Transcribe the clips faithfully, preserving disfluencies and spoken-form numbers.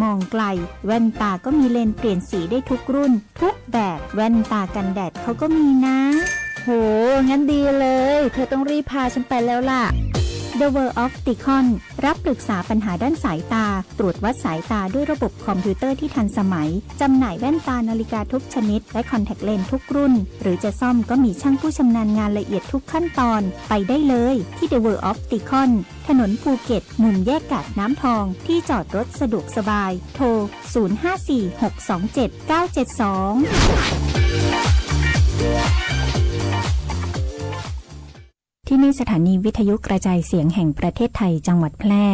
มองไกล แว่นตาก็มีเลนส์เปลี่ยนสีได้ทุกรุ่น ทุกแบบ แว่นตากันแดดเขาก็มีนะ โห งั้นดีเลย เธอต้องรีบพาฉันไปแล้วล่ะ The World Opticon รับปรึกษาปัญหาด้านสายตา ตรวจวัดสายตาด้วยระบบคอมพิวเตอร์ที่ทันสมัย จำหน่ายแว่นตา นาฬิกาทุกชนิด และคอนแทคเลนส์ทุกรุ่น หรือจะซ่อมก็มีช่างผู้ชำนาญงานละเอียดทุกขั้นตอน ไปได้เลยที่ The World Opticon ถนนภูเก็ต มุมแยกกาดน้ำทอง ที่จอดรถสะดวกสบาย โทร ศูนย์ห้าสี่ หกสองเจ็ด เก้าเจ็ดสอง ที่นี่สถานีวิทยุกระจายเสียงแห่งประเทศไทย จังหวัดแพร่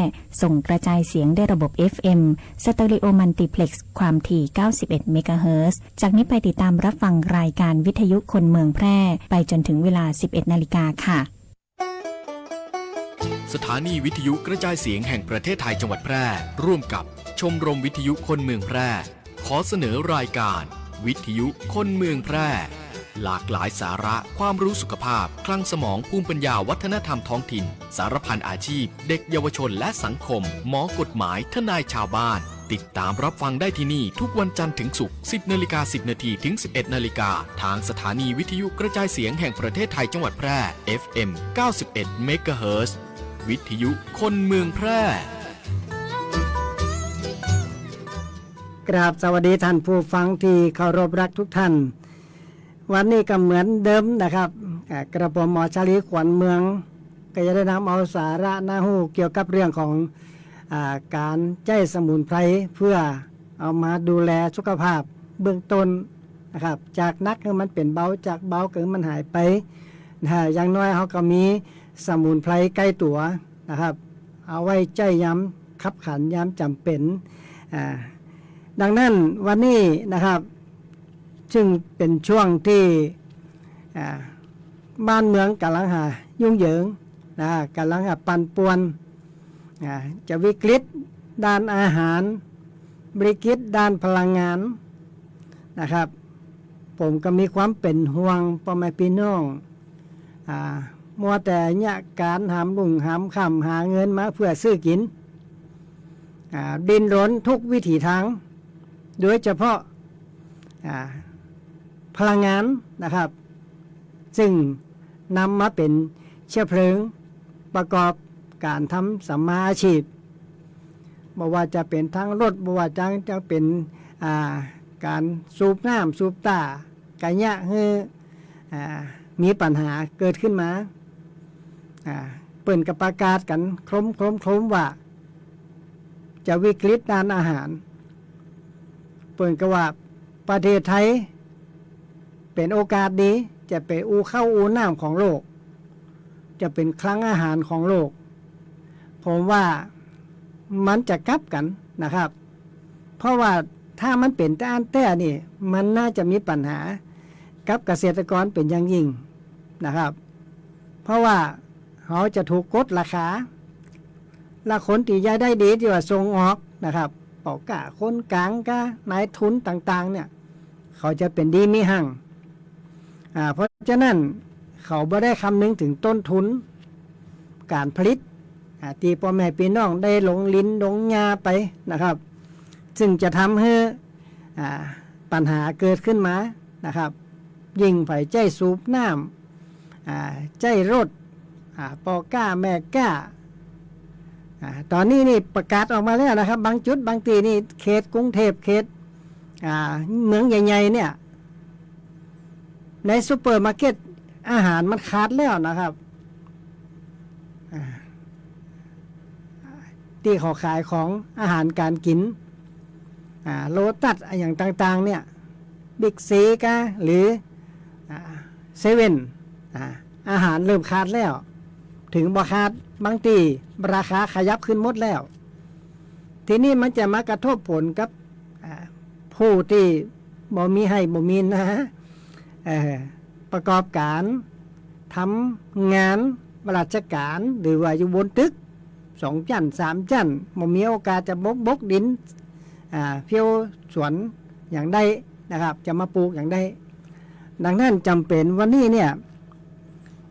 ส่งกระจายเสียงด้วยระบบ เอฟเอ็ม Stereo Multiplex ความถี่ เก้าสิบเอ็ดเมกะเฮิรตซ์ จากนี้ไปติดตามรับฟังรายการวิทยุคนเมืองแพร่ ไปจนถึงเวลา สิบเอ็ดนาฬิกาค่ะ สถานีวิทยุกระจายเสียงแห่งประเทศไทยจังหวัดแพร่ ร่วมกับชมรมวิทยุคนเมืองแพร่ ขอเสนอรายการวิทยุคนเมืองแพร่ หลากหลายสาระความรู้สุขภาพ คลังสมอง ภูมิปัญญา วัฒนธรรมท้องถิ่น สารพันอาชีพ เด็กเยาวชนและสังคม หมอกฎหมาย ทนายชาวบ้าน ติดตามรับฟังได้ที่นี่ทุกวันจันทร์ถึงศุกร์ สิบนาฬิกาสิบนาทีถึงสิบเอ็ดนาฬิกา ทางสถานีวิทยุกระจายเสียงแห่งประเทศไทยจังหวัดแพร่ เอฟเอ็ม เก้าสิบเอ็ดเมกะเฮิรตซ์ วิทยุคนเมืองแพร่ กราบสวัสดีท่านผู้ฟังที่เคารพรักทุกท่าน วันนี้ก็เหมือนเดิมนะครับ อ่า กระผมหมอชาลี ขวัญเมือง ก็จะได้นำเอาสาระน่าฮู้เกี่ยวกับเรื่องของ อ่า ก๋านใจ๊สมุนไพรเพื่อเอามาดูแลสุขภาพเบื้องต้นนะครับ จากหนักหื้อมันเป๋นเบา จากเบาก็หื้อมันหายไปนะฮะ อย่างน้อยเฮาก็มีสมุนไพรใก้ตั๋วนะครับ เอาไว้ใจ๊ยามคับขัน ยามจ๋ำเป๋น อ่า ดังนั้นวันนี้นะครับ ซึ่งเป๋นช่วงที่ อ่า บ้านเมืองก่ำลังหายุ่งเหยิงนะ ก่ำลังหาปั่นป่วน อ่า จะวิกฤตด้านอาหาร วิกฤตด้านพลังงานนะครับ ผมก็มีความเป๋นห่วงป้อแม่ปี้น้อง อ่า มัวแต่เยียะก๋านหามรุ่งหามค่ำ หาเงินมาเพื่อซื้อกิ๋น อ่า ดิ้นรนทุกวิถีทาง โดยเฉพาะ อ่า พลังงานนะครับ ซึ่งนำมาเป๋นเชื้อเพลิงประกอบก๋านทำสัมมาอาชีพ บ่ว่าจะเป๋นทางรถ บ่ว่าจะ จะเป๋น อ่า ก๋านสูบน้ำสูบต้า ก็เยียะหื้อ อ่า มีปัญหาเกิดขึ้นมา อ่า เปิ้นก็ประกาศกั๋นโครมๆๆ ว่า จะวิกฤตด้านอาหาร เปิ้นก็ว่าประเทศไทยเป๋นโอกาสดี จะเป๋นอู่ข้าวอู่น้ำของโลก จะเป๋นคลังอาหารของโลก ผมว่ามันจะกลับกั๋นนะครับ เพราะว่าถ้ามันเป๋นตะอั้นแต๊นี่ มันน่าจะมีปัญหากับเกษตรกรเป๋นอย่างยิ่งนะครับ เพราะว่าเฮาจะถูกกดราคา และคนตี้จะได้ดีตี้ว่าส่งออกนะครับ ป้อก๊าคนก๋างก๊า นายทุนต่างๆ เนี่ย เขาจะเป๋นดีมีฮั่ง อ่า เพราะฉะนั้นเขาบ่ได้คำนึงถึงต้นทุนก๋านผลิต อ่า ตี้ป้อแม่ปี้น้องได้ลงรินลงหญ้าไปนะครับ ซึ่งจะทำหื้อ อ่า ปัญหาเกิดขึ้นมานะครับ ยิ่งใผใจ๊สูบน้ำ อ่า ใจ๊รถ อ่า ป้อก๊าแม่ก๊า อ่า ต๋อนนี้นี่ประกาศออกมาแล้วนะครับ บางจุดบางตี้นี่เขตกรุงเทพฯ เขต อ่า เมืองใหญ่ๆ เนี่ย ในซูเปอร์มาร์เก็ตอาหารมันขาดแล้วนะครับ อ่า ตี้เขาขายของอาหารก๋านกิ๋น อ่า โลตัสอะหยังต่างๆ เนี่ย บิ๊กซีก๊า หรือ อ่า เซเว่น อ่า อาหารเริ่มขาดแล้ว เถิงบ่ขาด บางตี้ราคาขยับขึ้นหมดแล้ว ทีนี้มันจะมากระทบผลกับ อ่า ผู้ตี้บ่มีไฮ่บ่มีนา เอ่อ ประกอบก๋าน ทำงานราชก๋าน หรือว่าอยู่บนตึกสองจั้นสามจั้น บ่มีโอกาสจะบก บกดิน อ่า เผียวสวนหยังได้นะครับ จะมาปลูกหยังได้ ดังนั้นจ๋ำเป๋นวันนี้เนี่ย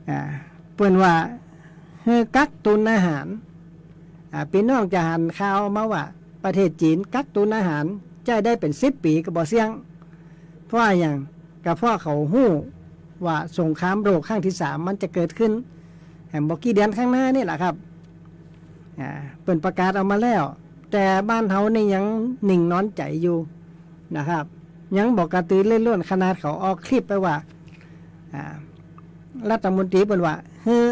อ่า เปิ้นว่าหื้อกักตุนอาหาร อ่า ปี้น้องจะหันข่าวมาว่า ประเทศจีนกักตุนอาหารใจ๊ได้เป๋นสิบปี๋ก็บ่เสี้ยง เพราะอะหยัง ก็เพราะเขาฮู้ว่าสงครามโลกครั้งตี้สามมันจะเกิดขึ้น แหมบ่กี่เดือนข้างหน้านี่แหละครับ อ่า เปิ้นประกาศออกมาแล้ว แต่บ้านเฮานี่ยังนิ่งนอนใจ๋อยู่นะครับ ยังบ่กระตือรือร้น ขนาดเขาออกคลิปไปว่า อ่า รัฐมนตรีเปิ้นว่า หื้อ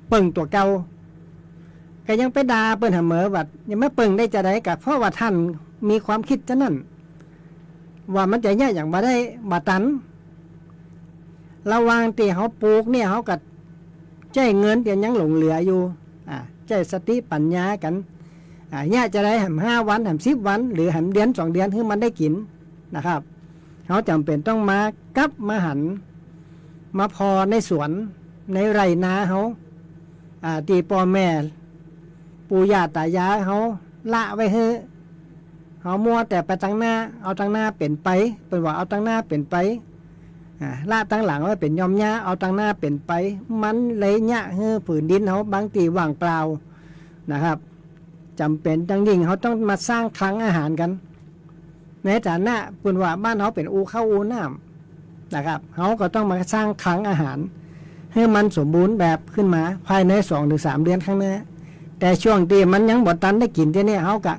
เปิ่งตั๋วเก่า ก็ยังไปด่าเปิ้นหาเหมอว่า ยังมาเปิ่งได้จาใด ก็เพราะว่าต้านมีความกึ๊ดจานั้น ว่ามันจะเยียะหยังบ่ได้ บ่ตัน ระหว่างตี้เฮาปลูกเนี่ย เฮาก็ใจ๊เงินตี้ยังหลงเหลืออยู่ อ่า ใจ๊สติปั๋ญญากั๋น อ่า เยียะจาใด แหมห้าวัน แหมสิบวัน หรือแหมเดือนสองเดือน หื้อมันได้กิ๋นนะครับ เฮาจ๋ำเป๋นต้องมา กลับมาหัน มาผ่อในสวน ในไร่นาเฮา อ่า ตี้ป้อแม่ ปู่ย่าต๋ายายเฮาละไว้หื้อ เฮามัวแต่ไปตังหน้า เอาตังหน้าเป๋นไป เปิ้นว่าเอาตังหน้าเป๋นไป อ่า ละตังหลังไว้เป๋นย่อมหญ้า เอาตังหน้าเป๋นไป มันเลยเยียะหื้อผืนดินเฮาบางตี้ว่างเปล่านะครับ จ๋ำเป๋นอย่างยิ่ง เฮาต้องมาสร้างคลังอาหารกั๋น ในฐานะเปิ้นว่าบ้านเฮาเป๋นอู่ข้าวอู่น้ำนะครับ เฮาก็ต้องมาสร้างคลังอาหาร หื้อมันสมบูรณ์แบบขึ้นมาภายในสองถึงสามเดือนข้างหน้า แต่ช่วงตี้มันยังบ่ตันได้กิ๋นเตี้ยเนี่ย เฮาก็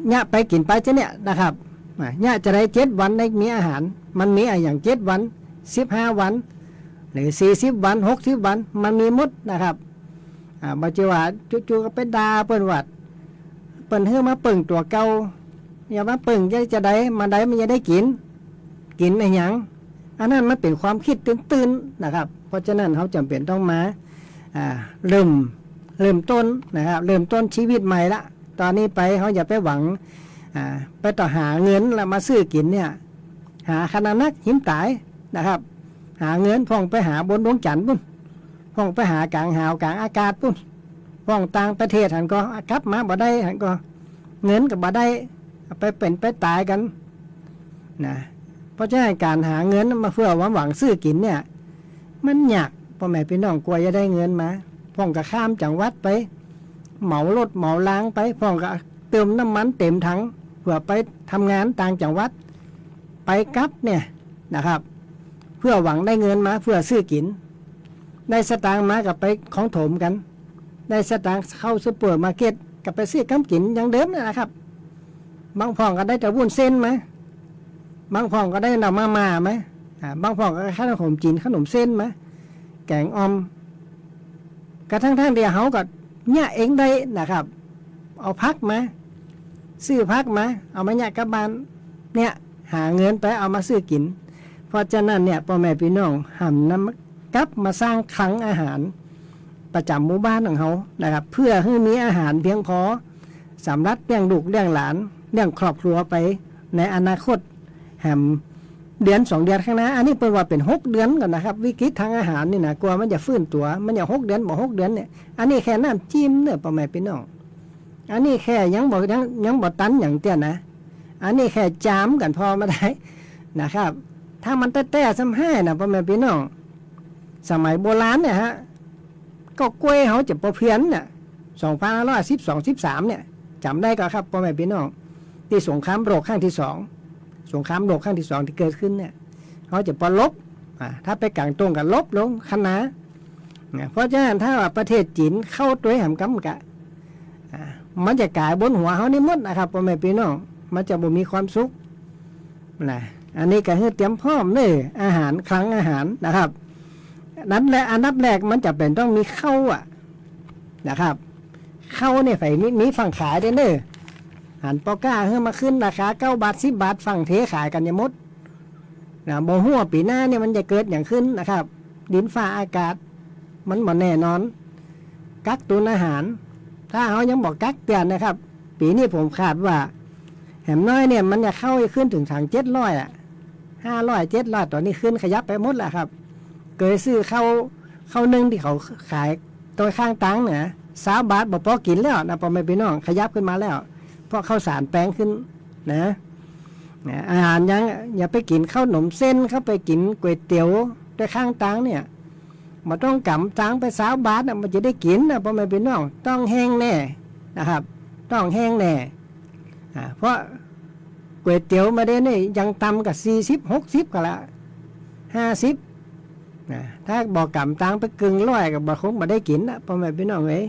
เยียะไปกิ๋นไปเตี้ยเนี่ยนะครับ อ่า เยียะจาใดเจ็ดวันได้มีอาหาร มันมีอะหยังเจ็ดวัน สิบห้าวัน หรือสี่สิบวัน หกสิบวัน มันมีหมดนะครับ อ่า บ่ใจ้ว่าจู่ๆ ก็ไปด่าเปิ้นว่า เปิ้นหื้อมาเปิ่งตั๋วเก่า อย่ามาเปิ่งจะ จะได้ มาได้มันจะได้กิ๋น กิ๋นอะหยัง อันนั้นมันเป๋นความกึ๊ดตื่นๆ นะครับ เพราะฉะนั้นเฮาจ๋ำเป๋นต้องมา อ่า เริ่ม เริ่มต้นนะครับ เริ่มต้นชีวิตใหม่ละ ต๋อนนี้ไปเฮาอย่าไปหวัง อ่า ไปต่อหาเงินแล้วมาซื้อกิ๋นเนี่ย หาขนาดนักหินต๋ายนะครับ หาเงินพ่องไปหาบนดวงจั๋นทร์ปู้น พ่องไปหากลางหาวกลางอากาศปู้น พ่องต่างประเทศหั้นก็ กลับมาบ่ได้หั้นก็ เงินก็บ่ได้ ไปเป๋นไปต๋ายกั๋นนะ เพราะฉะนั้นก๋านหาเงินมาเพื่อหวัง หวังซื้อกิ๋นเนี่ย มันยาก ป้อแม่ปี้น้อง กว่าจะได้เงินมา พ่องก็ข้ามจังหวัดไป เหมารถเหมารางไป พ่องก็เติมน้ำมันเต๋มถัง เพื่อไปทำงานต่างจังหวัด ไปกลับเนี่ยนะครับ เพื่อหวังได้เงินมาเพื่อซื้อกิ๋น ได้สตางค์มาก็ไปของโถมกั๋น ได้สตางค์เข้าซูเปอร์มาร์เก็ตก็ไปซื้อกับกิ๋นอย่างเดิมนั่นแหละครับ บางพ่องก็ได้แต่วุ้นเส้นมา บางพ่องก็ได้แต่มาม่ามา อ่า บางพ่องก็ขนมจี๋นขนมเส้นมา แก๋งอ่อม กระทั่งๆ ตี้เฮาก็เยียะเองได้นะครับ เอาผักมา ซื้อผักมา เอามาเยียะกับบ้าน เนี่ย หาเงินไปเอามาซื้อกิ๋น เพราะฉะนั้นเนี่ย ป้อแม่ปี้น้อง หาหนำกลับมาสร้างคลังอาหารประจ๋ำหมู่บ้านของเฮานะครับ เพื่อหื้อมีอาหารเพียงพอ สำหรับเลี้ยงลูกเลี้ยงหลาน เลี้ยงครอบครัวไปในอนาคต แหมเดือนสองเดือนข้างหน้า อันนี้เปิ้นว่าเป๋นหกเดือนก่อนนะครับ วิกฤตทางอาหารนี่นะ กว่ามันจะฟื้นตั๋ว มันจะหกเดือน บ่หกเดือนเนี่ย อันนี้แค่น้ำจิ้มเน่อ ป้อแม่ปี้น้อง อันนี้แค่ยังบ่ ยัง ยังบ่ตันหยังเตื้อนะ อันนี้แค่จามกั๋นผ่อมาได้นะครับ ถ้ามันแต๊ๆ ซ้ำแฮ้นะ ป้อแม่ปี้น้อง สมัยโบราณเนี่ยฮะ ก็กล้วยเฮาจะปอเพี้ยนเนี่ย สองพันห้าร้อยสิบสอง สิบสามเนี่ย จ๋ำได้ก่อครับ ป้อแม่ปี้น้อง ตี้สงครามโลกครั้งตี้สอง สงครามโลกครั้งตี้สองตี้เกิดขึ้นเนี่ย เฮาจะปอลบ อ่า ถ้าไปก๋างต้งก็ลบลงคะนา นะ เพราะฉะนั้นถ้าว่าประเทศจีนเข้าตวยแหมกำกะ อ่า มันจะก๋ายบนหัวเฮานี่หมดนะครับ ป้อแม่ปี้น้อง มันจะบ่มีความสุขนะ อันนี้ก็คือเตรียมพร้อมเน่อ อาหาร คลังอาหารนะครับ นั้นแหละ อันดับแรกมันจะเป๋นต้องมีข้าวอะนะครับ ข้าวเนี่ยใผมี มีฟั่งขายเด้อเน่อ หันปอก้าหื้อมาขึ้นราคาเก้าบาท สิบบาท ฟั่งเทขายกั๋นอย่างหมด นะ บ่ฮู้ว่าปี๋หน้าเนี่ยมันจะเกิดหยังขึ้นนะครับ ดินฟ้าอากาศ มันบ่แน่นอน กักตุนอาหาร ถ้าเฮายังบ่กักเตื้อนะครับ ปี๋นี้ผมคาดว่า แหมน้อยเนี่ยมันจะเข้าขึ้นเถิง เถิงเจ็ดร้อยอะ ห้าร้อย เจ็ดร้อย ต๋อนนี้ขึ้นขยับไปหมดแล้วครับ เกยซื้อข้าว ข้าวนึ่งตี้เขาขายตวยข้างตางเนี่ย ซาวบาทบ่ปอกิ๋นแล้วนะ ป้อแม่ปี้น้อง ขยับขึ้นมาแล้ว เพราะข้าวสารแปงขึ้นนะ นะ อาหารยัง อย่าไปกิ๋นข้าวหนมเส้น เข้าไปกิ๋นก๋วยเตี๋ยวตวยข้างตางเนี่ย บ่ต้องก๋ำตางไปซาวบาทนะ มันจะได้กิ๋นนะ ป้อแม่ปี้น้อง ต้องแฮงแน่นะครับ ต้องแฮงแน่ อ่า เพราะก๋วยเตี๋ยวมาเดี๋ยวนี้ยังต่ำกว่าสี่สิบ หกสิบ กว่าละ ห้าสิบ นะ ถ้าบ่ก๋ำตังค์ไปเกิ่งร้อยก็บ่ คงบ่ได้กิ๋นนะ ป้อแม่ปี้น้องเอ๋ย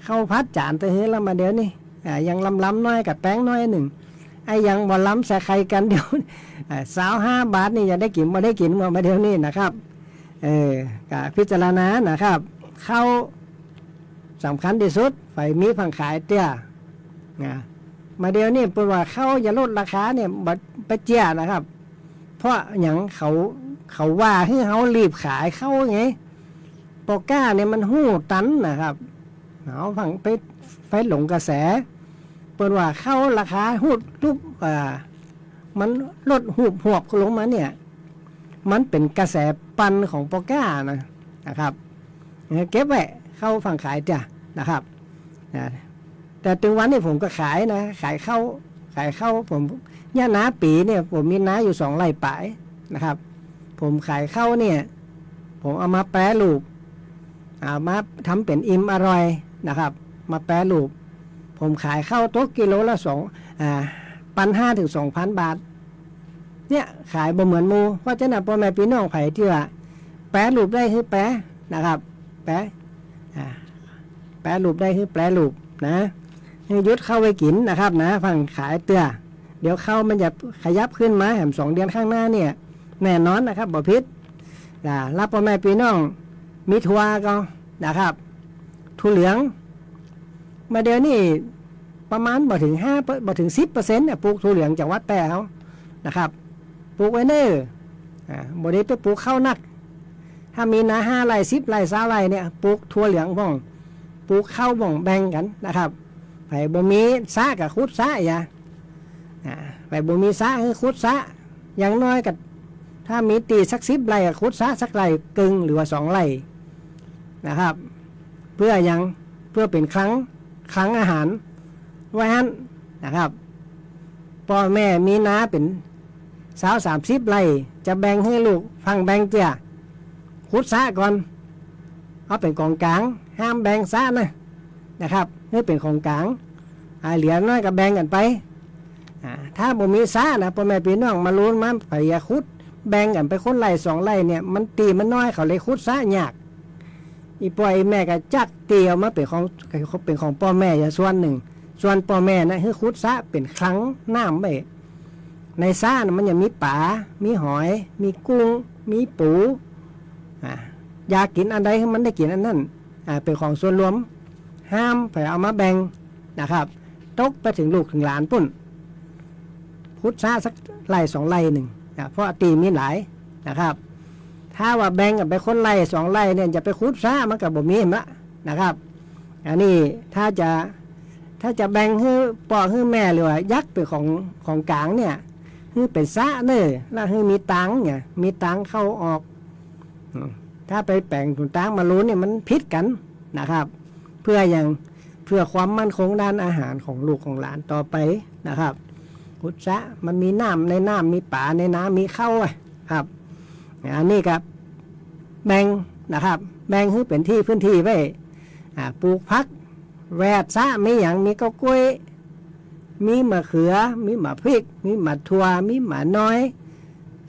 ข้าวผัดจ๋านตะหื้อละมาเดี๋ยวนี้ อ่า ยังล้ำๆ น้อยกับแป้งน้อยนึ่ง ไอ้ยังบ่ล้ำใส่ใค่กั๋นเดี๋ยว อ่า ซาวห้าบาทนี่ยังได้กิ๋นบ่ได้กิ๋นมาเดี๋ยวนี้นะครับ เออ ก็พิจารณานะครับ ข้าวสำคัญตี้สุด ใผมีผ่างขายเตื้อ นะ มาเดี๋ยวนี้เปิ้นว่าข้าวจะลดราคาเนี่ย บ่ บ่เจื้อนะครับ เพราะหยัง เขา เขาว่าหื้อเฮารีบขายข้าวไง ปอก้าเนี่ยมันฮู้ตันนะครับ เอาฟังไป ไปหลงกระแส เปิ้นว่าข้าวราคาฮูดตุ๊บ อ่า มันลดฮูบฮวบลงมาเนี่ย มันเป๋นกระแสปั่นของปอก้านะ นะครับ เออ เก็บไว้ ข้าวผ่างขายเตื้อนะครับ นะ แต่ตึงวันนี้ผมก็ขายนะ ขายข้าว ขายข้าว ผม เนี่ยนาปี๋เนี่ย ผมมีนาอยู่สองไร่ป๋ายนะครับ ผมขายข้าวเนี่ย ผมเอามาแปรรูป เอามาทำเป๋นอิ่มอร่อยนะครับ มาแปรรูป ผมขายข้าวตกกิโลละสอง อ่า พันห้าถึงสองพันบาท เนี่ย ขายบ่เหมือนหมู่ เพราะฉะนั้นป้อแม่ปี้น้องใผตี้ว่าแปรรูปได้หื้อแปรนะครับ แปร อ่า แปรรูปได้หื้อแปรรูปนะ หื้อหยุดข้าวไว้กิ๋นนะครับนะ ผ่างขายเตื้อ เดี๋ยวข้าวมันจะขยับขึ้นมาแหมสองเดือนข้างหน้าเนี่ย แน่นอนนะครับ บ่ผิด อ่า แล้วป้อแม่ปี้น้องมีถั่วก็นะครับ ถั่วเหลือง มาเดี๋ยวนี้ประมาณบ่เถิงห้า บ่เถิงสิบเปอร์เซ็นต์เนี่ย ปลูกถั่วเหลืองจังหวัดแป้เฮานะครับ ปลูกไว้เน่อ อ่า บ่ได้ไปปลูกข้าวนัก ถ้ามีนาห้าไร่ สิบไร่ ซาวไร่เนี่ย ปลูกถั่วเหลืองพ่อง ปลูกข้าวพ่อง แบ่งกั๋นนะครับ ใผบ่มีสระก็ขุดสระอย่า อ่า ใผบ่มีสระก็ขุดสระ อย่างน้อยก็ ถ้ามีตี้สักสิบไร่ก็ขุดสระสักไร่เกิ่งหรือว่าสองไร่นะครับ เปื้อหยัง เปื้อเป๋นคลัง คลังอาหาร ไว้หั้นนะครับ ป้อแม่มีนาเป๋นซาวสามสิบไร่ จะแบ่งหื้อลูกฟั่งแบ่งเตื้อ ขุดสระก่อน เอาเป๋นของก๋าง ห้ามแบ่งสระนะ นะครับ หื้อเป๋นของก๋าง อ่า เหลือน้อยก็แบ่งกั๋นไป อ่า ถ้าบ่มีสระนะ ป้อแม่ปี้น้องมาลุ้นมา ใผจะขุด แบ่งกั๋นไปคนไร่สองไร่เนี่ย มันตี้มันน้อย เขาเลยขุดสระยาก อี่ป้ออี่แม่ก็จักตี้เอามาเป๋นของ เป๋นของป้อแม่อยู่ส่วนนึ่ง ส่วนป้อแม่นะ หื้อขุดสระเป๋นคลังน้ำไว้ ในสระน่ะมันจะมีป๋า มีหอย มีกุ้ง มีปู๋ อ่า อยากกิ๋นอันใดหื้อมันได้กิ๋นอันนั้น อ่า เป๋นของส่วนรวม ห้ามใผเอามาแบ่งนะครับ ตกไปเถิงลูกเถิงหลานปู้น ขุดสระสักไร่สองไร่นึ่งนะ เพราะตี้มีหลายนะครับ ถ้าว่าแบ่งกั๋นไปคนไร่สองไร่เนี่ย จะไปขุดสระมันก็บ่มีละนะครับ อันนี้ถ้าจะ ถ้าจะแบ่งหื้อป้อหื้อแม่หรือว่ายักเป๋นของ ของก๋างเนี่ย หื้อเป๋นสระเน่อ แล้วหื้อมีตางเนี่ย มีตางเข้าออก อืม ถ้าไปแป๋งถุงตางมาลุ้นเนี่ยมันผิดกั๋นนะครับ เปื้อหยัง เปื้อความมั่นคงด้านอาหารของลูกของหลานต่อไปนะครับ ขุดสระมันมีน้ำในน้ำ มีป๋าในนา มีข้าวอะครับ อันนี้ก็แบ่งนะครับ แบ่งหื้อเป๋นตี้พื้นตี้ไว้ อ่า ปลูกผัก แวดสระมีหยัง มีเก๊ากล้วย มีมะเขือ มีหมากพริก มีหมากถั่ว มีหมากน้อย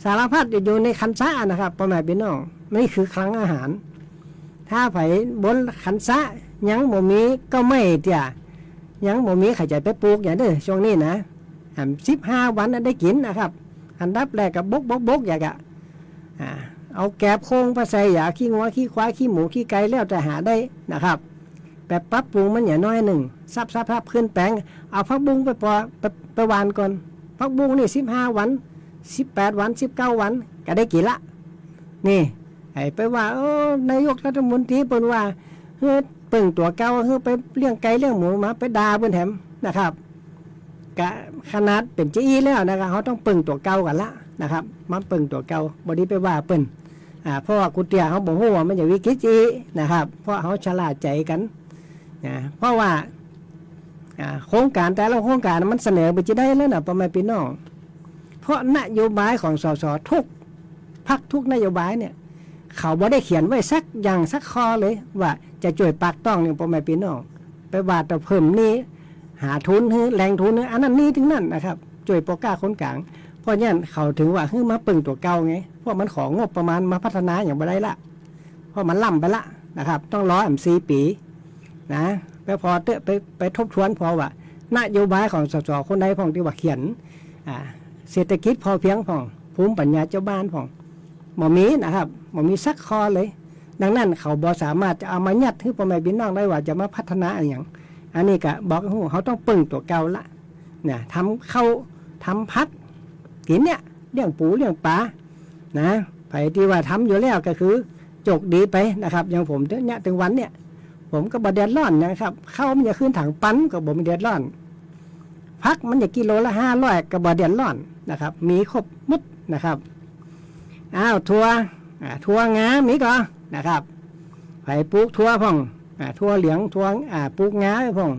สารพัดอยู่ในคันสระนะครับ ป้อแม่ปี้น้อง นี่คือคลังอาหาร ถ้าใผบนคันสระยังบ่มีเก๊าไม้เตื้อ ยังบ่มีใผจะไปปลูกอย่าเน่อ ช่วงนี้นะ อ่า สิบห้าวันน่ะได้กิ๋นนะครับ อันดับแรกก็บก บก บก อย่ากะ อ่า เอาแกบโค้งไปใส่หญ้าขี้งัวขี้ควายขี้หมูขี้ไก่แล้วแต่หาได้นะครับ แบบปรับปรุงมันอย่างน้อยนึ่ง สับ สับ สับ ขึ้นแป๋ง เอาผักบุ้งไปปอ ไป ไปหว่านก่อน ผักบุ้งนี่สิบห้าวัน สิบแปดวัน สิบเก้าวัน ก็ได้กิ๋นละ นี่ ไอ้ไปว่า เออ นายกรัฐมนตรีเปิ้นว่า เฮ้ย เปิ้งตั๋วเก่า เฮ้ย ไปเลี้ยงไก่เลี้ยงหมูมา ไปด่าเปิ้นแถมนะครับ กะขนาดเป๋นจาอี้แล้วนะครับ เฮาต้องเปิ้งตั๋วเก่ากั๋นละนะครับ มาเปิ้งตั๋วเก่า บ่ดีไปว่าเปิ้น อ่า เพราะว่ากู้เตื้อเฮาบ่ฮู้ว่ามันจะวิกฤตจาอี้นะครับ เพราะเฮาชะล่าใจ๋กั๋นนะ เพราะว่า อ่า โครงก๋านแต่ละโครงก๋านมันเสนอไปจาใดแล้วนะ ป้อแม่ปี้น้อง เพราะนโยบายของ สส ทุกพรรคทุกนโยบายเนี่ย เขาบ่ได้เขียนไว้สักอย่างสักข้อเลย ว่าจะจ้วยปากท้องเนี่ย ป้อแม่ปี้น้อง ไปว่าแต่เพิ่มหนี้ หาทุนหื้อ แหล่งทุนหื้อ อันนั้นมีตึงนั้นนะครับ จ้วยป้อก๊าคนก๋าง เพราะฉะนั้นเขาเถิงว่าหื้อมาเปิ้งตั๋วเก่าไง เพราะมันของงบประมาณมาพัฒนาหยังบ่ได้ละ เพราะมันล้ำไปละนะครับ ต้องรอแหมสี่ปี๋นะ ไปผ่อเต๊อะ ไป ไปทบทวนผ่อว่า นโยบายของ สส คนใดพ่องตี้ว่าเขียน อ่า เศรษฐกิจพอเพียงพ่อง ภูมิปัญญาจ้าวบ้านพ่อง บ่มีนะครับ บ่มีสักข้อเลย ดังนั้นเขาบ่สามารถจะเอามายัดหื้อป้อแม่ปี้น้องได้ว่าจะมาพัฒนาอะหยัง อันนี้ก็บอกฮู้ เฮาต้องเปิ้งตั๋วเก่าละ เนี่ย ทำข้าว ทำผัก กิ๋นเนี่ย เลี้ยงปูเลี้ยงป๋า นะ ใผตี้ว่าทำอยู่แล้วก็คือโจคดีไปนะครับ อย่างผมเนี่ย ตึงวันเนี่ย ผมก็บ่เดือดร้อนนะครับ ข้าวมันจะขึ้นถังปันก็บ่มีเดือดร้อน ผักมันจะกิโลละห้าร้อยก็บ่เดือดร้อนนะครับ มีครบหมดนะครับ อ้าว ถั่ว อ่า ถั่วงามีก่อนะครับ ใผปลูกถั่วพ่อง อ่า ถั่วเหลือง ถั่ว อ่า ปลูกงาพ่อง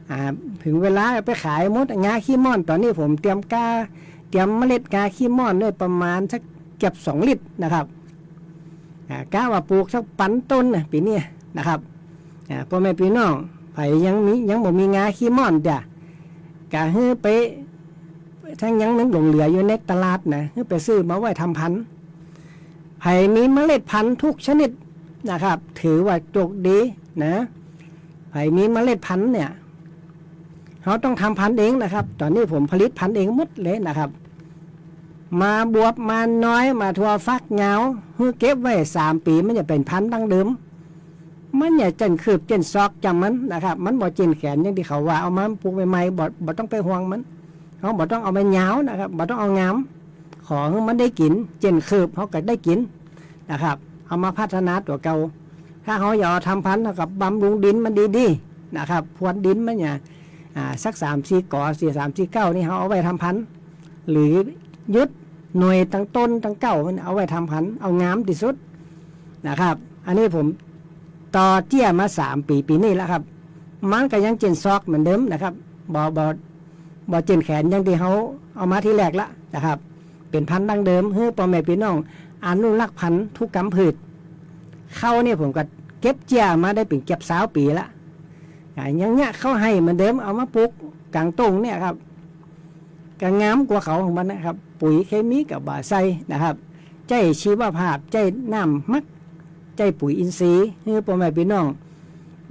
อ่า เถิงเวลาไปขายหมด งาขี้ม่อน ต๋อนนี้ผมเตรียมก๊า เตรียมเมล็ดงาขี้ม่อนไว้ประมาณสักเกือบสองลิตรนะครับ อ่า กะว่าปลูกสักปันต้นนะ ปี๋นี้นะครับ อ่า ป้อแม่ปี้น้อง ใผยังมี ยังบ่มีงาขี้ม่อนเตื้อ กะหื้อไป ถ้ายังมันหลงเหลืออยู่ในตลาดนะ หื้อไปซื้อมาไว้ทำพันธุ์ ใผมีเมล็ดพันธุ์ทุกชนิดนะครับ ถือว่าโจคดีนะ ใผมีเมล็ดพันธุ์เนี่ย เฮาต้องทำพันธุ์เองนะครับ ต๋อนนี้ผมผลิตพันธุ์เองหมดเลยนะครับ มาบวบ มาน้อย มาถั่วฝักยาว หื้อเก็บไว้สามปี๋ มันจะเป๋นพันธุ์ดั้งเดิม มันจะเจ๋นคืบเจ๋นซอกจำมันนะครับ มันบ่เจ๋นแขนอย่างตี้เขาว่า เอามาปลูกใหม่ๆ บ่ บ่ต้องไปห่วงมัน เฮาบ่ต้องเอามันยาวนะครับ บ่ต้องเอางาม ขอหื้อมันได้กิ๋น เจ๋นคืบเฮาก็ได้กิ๋นนะครับ เอามาพัฒนาตั๋วเก่า ถ้าเฮาอยากเอาทำพันธุ์ เฮาก็บำรุงดินมันดีๆ นะครับ พรวนดินมันเนี่ย อ่า สักสามสี่ก๋อ สี่ สาม สี่ เก้า นี่เฮาเอาไว้ทำพันธุ์ หรือหยุดหน่วยตังต้นตังเก๊ามันเอาไว้ทำพันธุ์ เอางามตี้สุดนะครับ อันนี้ผมต่อเจี้ยมาสามปี๋ ปี๋นี้แล้วครับ มันก็ยังเจ๋นซอกเหมือนเดิมนะครับ บ่ บ่ บ่เจ๋นแขนอย่างตี้เฮาเอามาทีแรกละนะครับ เป๋นพันธุ์ดั้งเดิม หื้อป้อแม่ปี้น้องอนุรักษ์พันธุกรรมพืช ข้าวนี่ผมก็เก็บเจี้ยมาได้เป๋นเกือบซาวปี๋ละ อ่า ยังเยียะข้าวไฮ่เหมือนเดิม เอามาปลูกก๋างต้งเนี่ยครับ ก็งามกว่าเขาของมันนะครับ ปุ๋ยเคมีก็บ่ใส่นะครับ ใจ๊ชีวภาพ ใจ๊น้ำหมัก ใจ๊ปุ๋ยอินทรีย์ หื้อป้อแม่ปี้น้อง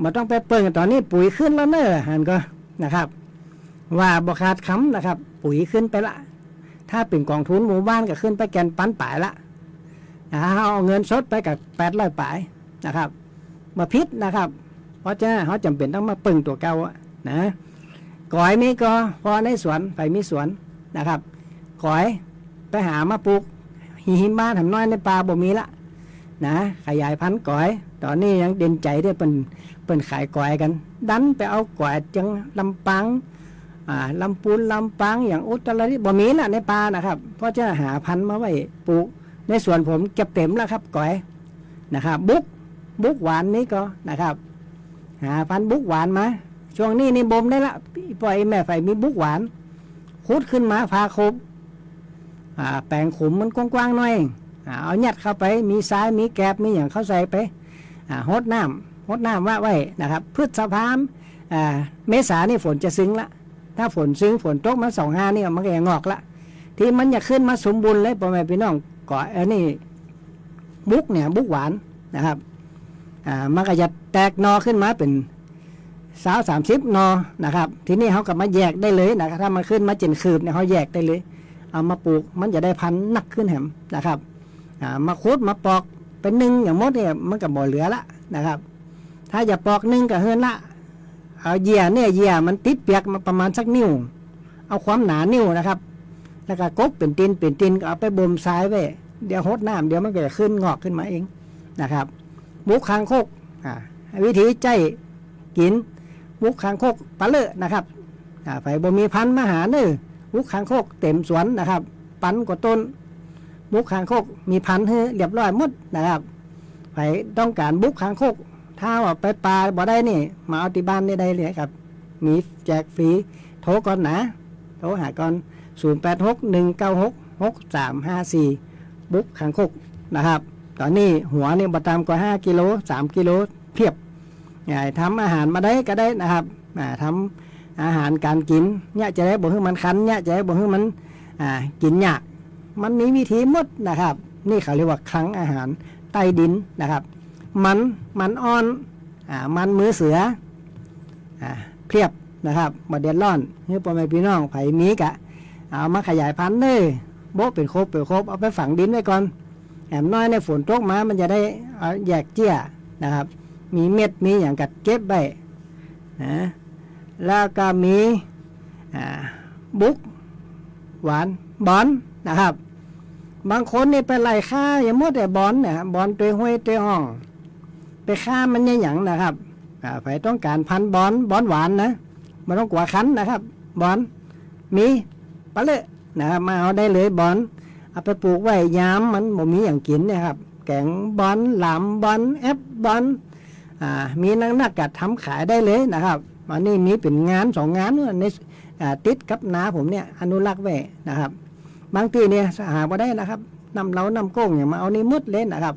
บ่ต้องไปเปิ้ง ต๋อนนี้ปุ๋ยขึ้นแล้วเน่อ หันก่อนะครับ ว่าบ่ขาดคำนะครับ ปุ๋ยขึ้นไปละ ถ้าเป๋นกองทุนหมู่บ้านก็ขึ้นไปแก่นปันป๋ายละ นะ เฮาเอาเงินสดไปก็แปดร้อยป๋ายนะครับ บ่ผิดนะครับ เพราะฉะนั้นเฮาจ๋ำเป๋นต้องมาเปิ้งตั๋วเก่าอะนะ ก๋อยมีก่อ ผ่อในสวน ใผมีสวนนะครับ ก๋อยไปหามาปลูก หิมบ้านแหมน้อยในป่าบ่มีละนะ ขยายพันธุ์ก๋อย ต๋อนนี้ยังเด่นใจ๋เตื้อ เปิ้น เปิ้นขายก๋อยกั๋น ดันไปเอาก๋อยจังลำปาง อ่า ลำปูน ลำปาง อย่างอุตรดิตถ์ บ่มีละในป่านะครับ เพราะฉะนั้นหาพันธุ์มาไว้ปลูก ในสวนผมเก็บเต็มแล้วครับ ก๋อยนะครับ บุก บุกหวานนี่ก่อนะครับ หาพันธุ์บุกหวานมา ช่วงนี้นี่บ่มได้ละ ป้อแม่ใผมีบุกหวาน ขุดขึ้นมาผ่าขบ อ่า แป๋งขุมมันกว้างๆ หน่อย อ่า เอายัดเข้าไป มีทราย มีแกบ มีหยังเข้าใส่ไป อ่า หดน้ำ หดน้ำวะไว้นะครับ พฤษภา อ่า เมษานี่ฝนจะซึงละ ถ้าฝนซึง ฝนตกมาสองห้านี่ มันก็จะงอกละ ตี้มันจะขึ้นมาสมบูรณ์เลย ป้อแม่ปี้น้อง ก๋อย อันนี้ บุกเนี่ย บุกหวานนะครับ อ่า มันก็จะแตกหน่อขึ้นมาเป๋นซาว สามสิบหน่อนะครับ ทีนี้เฮาก็มาแยกได้เลยนะครับ ถ้ามันขึ้นมาเจ๋นคืบเนี่ย เฮาแยกได้เลย เอามาปลูก มันจะได้พันธุ์นักขึ้นแหมนะครับ อ่า มาขุด มาปอก ไปนึ่งอย่างหมดเนี่ย มันก็บ่เหลือละนะครับ ถ้าจะปอกนึ่งก็เฮิ่นละ เอาเยื่อเนี่ย เยื่อมันติดเปียกมาประมาณสักนิ้ว เอาความหนานิ้วนะครับ แล้วก็กกเป๋นติน เป๋นตินก็เอาไปบ่มทรายไว้ เดี๋ยวหดน้ำ เดี๋ยวมันก็จะขึ้นงอกขึ้นมาเองนะครับ บุกคางคก อ่า วิธีใจ๊กิ๋น บุกคางคกปะเลอะนะครับ อ่า ใผบ่มีพันธุ์มาหาเน่อ บุกคางคกเต็มสวนนะครับ ปันกว่าต้น บุกคางคกมีพันธุ์หื้อเรียบร้อยหมดนะครับ ใผต้องก๋านบุกคางคก ถ้าว่าไปป่าบ่ได้นี่ มาเอาตี้บ้านนี่ได้เลยครับ มีแจกฟรี โทรก่อนนะ โทรหาก่อน ศูนย์แปดหก หนึ่งเก้าหก หกสามห้าสี่ บุกคางคกนะครับ ต๋อนนี้หัวนี่บ่ต่ำกว่าห้ากิโล สามกิโล เพียบ อ่า ทำอาหารมาได้ก็ได้นะครับ อ่า ทำ อาหารก๋านกิ๋น เยียะจะได้บ่หื้อมันคัน เยียะจะได้บ่หื้อมัน อ่า กิ๋นยาก มันมีวิธีหมดนะครับ นี่เขาเรียกว่าคลังอาหารใต้ดินนะครับ มัน มันอ่อน อ่า มันมือเสือ อ่า เพียบนะครับ บ่เดือดร้อน หื้อป้อแม่ปี้น้องใผมีก็เอามาขยายพันธุ์เน่อ โบะเป๋นคบเป๋นคบ เอาไปฝังดินไว้ก่อน แหมน้อยเนี่ยฝนตกมามันจะได้ เอา แยกเจื้อนะครับ มีเม็ดมีหยังก็เก็บไว้นะ แล้วก็มี อ่า บุก หวาน บอนนะครับ บางคนนี่ไปไล่ฆ่าอย่างหมดไอ้บอนเนี่ย บอนตวยห้วยตวยฮ่อง ไปฆ่ามันเนี่ยหยังนะครับ อ่า ใผต้องก๋านพันธุ์บอน บอนหวานนะ บ่ต้องกั๋วคันนะครับ บอน มี ปะเละนะครับ มาเอาได้เลยบอน เอาไปปลูกไว้ยามมันบ่มีหยังกิ๋นเนี่ยครับ แก๋งบอน หลามบอน แอปบอน อ่า มีนักๆ ก็ทำขายได้เลยนะครับ อันนี้มีเป๋นงานสองงานใน อ่า ติดกับนาผมเนี่ย อนุรักษ์ไว้นะครับ บางตี้เนี่ยหาบ่ได้นะครับ น้ำเลา น้ำโก้งหยังมาเอานี่หมดเลยนะครับ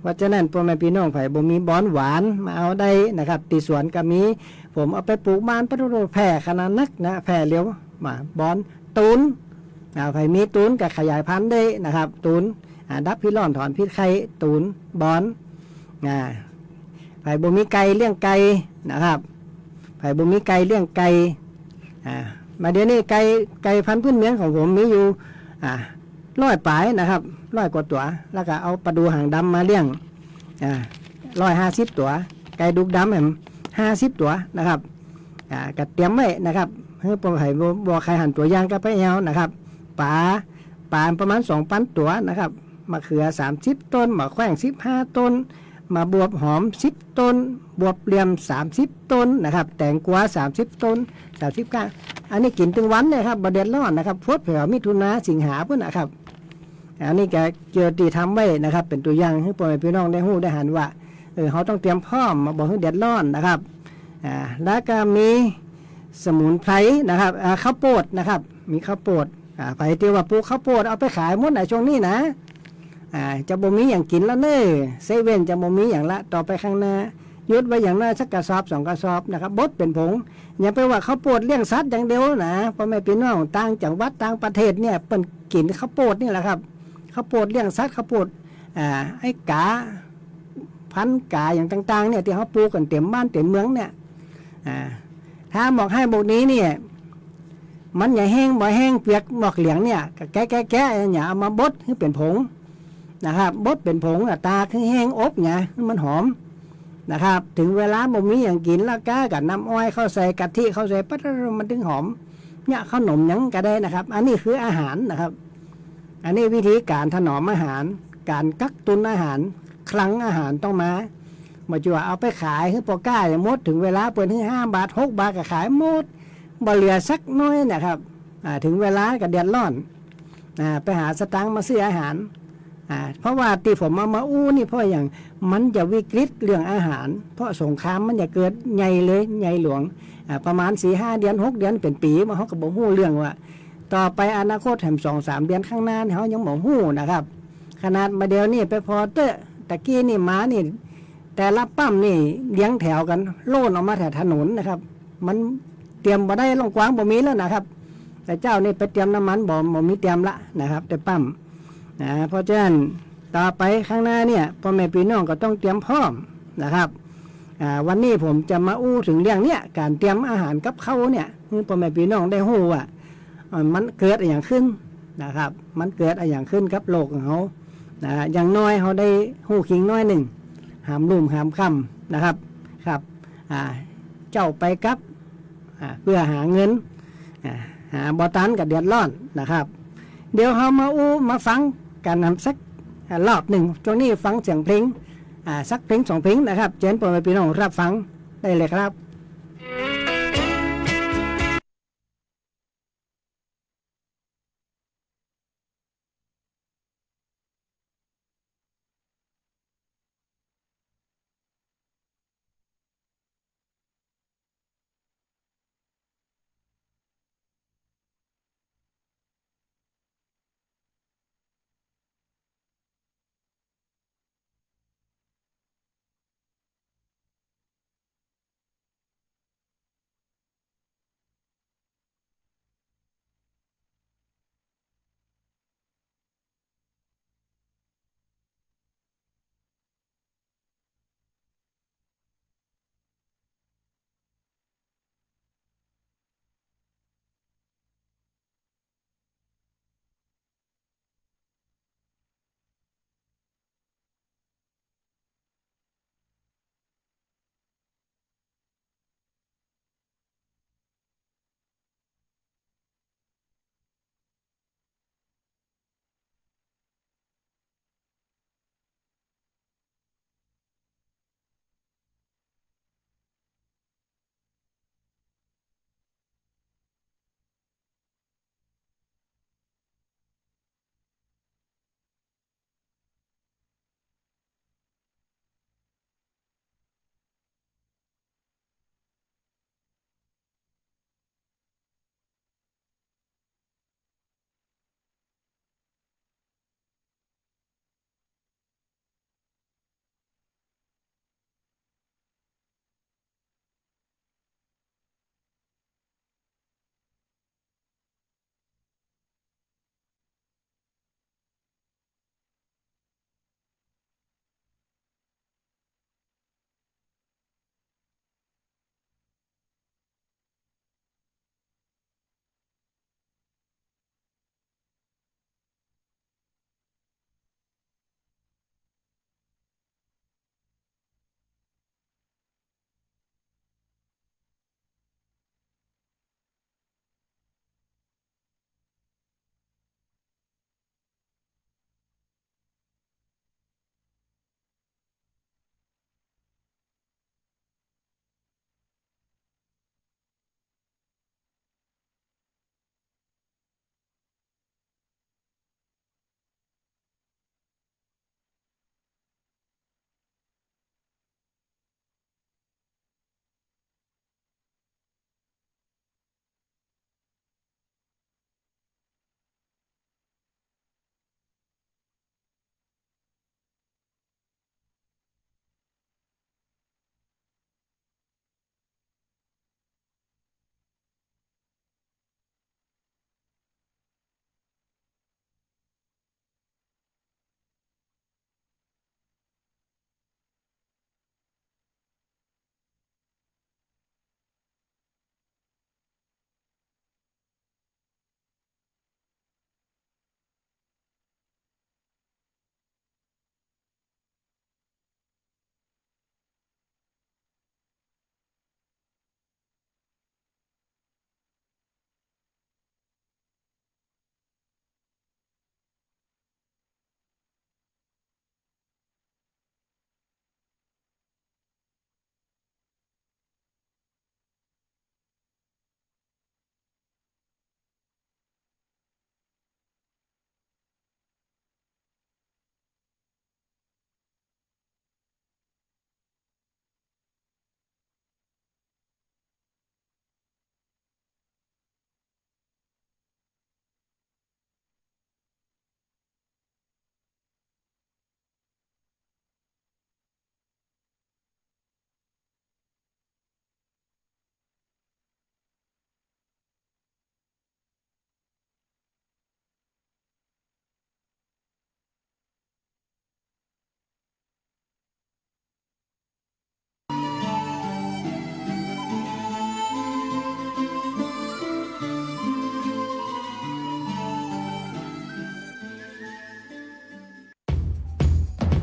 เพราะฉะนั้นป้อแม่ปี้น้องใผบ่มีบอนหวานมาเอาได้นะครับ ตี้สวนก็มี ผมเอาไปปลูกบ้าน ปะโถ แพร่ขนาดนักนะ แพร่เหลียว มาบอน ตูน อ่า ใผมีตูนก็ขยายพันธุ์ได้นะครับ ตูน อ่า ดับพิษร้อนถอนพิษไข้ ตูน บอน อ่า ใผบ่มีไก่เลี้ยงไก่นะครับ ใผบ่มีไก่เลี้ยงไก่ อ่า มาเดี๋ยวนี้ไก่ ไก่พันธุ์พื้นเมืองของผมมีอยู่ อ่า ร้อยป๋ายนะครับ ร้อยกว่าตั๋ว แล้วก็เอาปลาดู๋หางดำมาเลี้ยง อ่า ร้อยห้าสิบตั๋ว ไก่ดุกดำแหมห้าสิบตั๋วนะครับ อ่า ก็เตรียมไว้นะครับ หื้อป้อใผบ่ บ่ใค่หันตั๋วอย่างก็ไปเอานะครับ ป๋า ป๋าประมาณสองปันตั๋วนะครับ มะเขือสามสิบต้น มะแขว้งสิบห้าต้น มะบวบหอมสิบต้น บวบเหลี่ยมสามสิบต้นนะครับ แตงกวาสามสิบต้น สามสิบก้าน อันนี้กิ๋นตึงวันเนี่ยครับ บ่เดือดร้อนนะครับ พดแผวมิถุนาสิงหาปู้นนะครับ อันนี้ก็เกี่ยวตี้ทำไว้นะครับ เป๋นตั๋วอย่างหื้อป้อแม่ปี้น้องได้ฮู้ได้หันว่า เออ เฮาต้องเตรียมพร้อมมาบ่หื้อเดือดร้อนนะครับ อ่า แล้วก็มีสมุนไพรนะครับ อ่า ข้าวโปดนะครับ มีข้าวโปด อ่า ใผตี้ว่าปลูกข้าวโปดเอาไปขายหมดนะช่วงนี้นะ อ่า จะบ่มีหยังกิ๋นละเน่อ เซเว่นจะบ่มีหยังละ ต่อไปข้างหน้า หยุดไว้อย่างน้อยสักกระสอบสองกระสอบนะครับ บดเป๋นผง อย่าไปว่าข้าวโปดเลี้ยงสัตว์อย่างเดียวนะ ป้อแม่ปี้น้องต่างจังหวัดต่างประเทศเนี่ย เปิ้นกิ๋นข้าวโปดนี่แหละครับ ข้าวโปดเลี้ยงสัตว์ ข้าวโปด อ่า ไอ้ก๋า พันธุ์ก๋าอย่างต่างๆ เนี่ย ตี้เฮาปลูกกั๋นเต๋มบ้านเต๋มเมืองเนี่ย อ่า ถ้าหมอกไฮ่หมอกนี้เนี่ย มันอย่าแห้ง บ่แห้งเปียกหมอกเหลืองเนี่ย ก็แกะๆๆ เนี่ย เอามาบดหื้อเป๋นผงนะครับ บดเป๋นผงอะ ตากหื้อแห้ง อบเนี่ย หื้อมันหอมนะครับ ถึงเวลาบ่มีหยังกิ๋นแล้ว ก้ากับน้ำอ้อยเข้าใส่ กะทิเข้าใส่ ปั๊ด มันตึงหอม เนี่ย ขนมหยังก็ได้นะครับ อันนี้คืออาหารนะครับ อันนี้วิธีก๋านถนอมอาหาร ก๋านกักตุนอาหาร คลังอาหารต้องมา บ่ใจ้ว่าเอาไปขายหื้อป้อก๊าอย่างหมด ถึงเวลาเปิ้นหื้อห้าบาท หกบาทก็ขายหมด บ่เหลือสักน้อยนะครับ อ่า ถึงเวลาก็เดือดร้อน อ่า ไปหาสตางค์มาซื้ออาหาร อ่า เพราะว่าตี้ผมเอามาอู้นี่เพราะอย่าง มันจะวิกฤตเรื่องอาหาร เพราะสงครามมันจะเกิดใหญ่เลย ใหญ่หลวง อ่า ประมาณสี่ห้าเดือน หกเดือน เป๋นปี๋ เฮาก็บ่ฮู้เรื่องว่า ต่อไปอนาคตแหมสองสามเดือนข้างหน้านี่ เฮายังบ่ฮู้นะครับ ขนาดมาเดี๋ยวนี้ไปผ่อเต๊อะ ตะกี้นี่หมานี่ แต่ละปั๊มนี่เรียงแถวกั๋น โล่นออกมาแถวถนนนะครับ มันเตรียมบ่ได้ ล่องกว้างบ่มีแล้วนะครับ แต่เจ้านี่ไปเตรียมน้ำมันบ่ บ่มีเตรียมละนะครับ แต่ปั๊ม นะ เพราะฉะนั้นต่อไปข้างหน้าเนี่ย ป้อแม่ปี้น้องก็ต้องเตรียมพร้อมนะครับ อ่า วันนี้ผมจะมาอู้เถิงเรื่องเนี่ย ก๋านเตรียมอาหารกับข้าวเนี่ย หื้อป้อแม่ปี้น้องได้ฮู้ว่า อ่า มันเกิดอะหยังขึ้นนะครับ มันเกิดอะหยังขึ้นกับโลกของเฮา นะ อย่างน้อยเฮาได้ฮู้คิงน้อยนึ่ง หามรุ่มหามค่ำนะครับ ครับ อ่า เจ๊าไปกับ อ่า เปื้อหาเงิน อ่า หาบ่ตันก็เดือดร้อนนะครับ เดี๋ยวเฮามาอู้มาฟังกั๋นนำสัก อ่า รอบนึ่ง จ้วงนี้ฟังเสียงเพลง อ่า สักเพลงสองเพลงนะครับ เจิญป้อแม่ปี้น้องรับฟังได้เลยครับ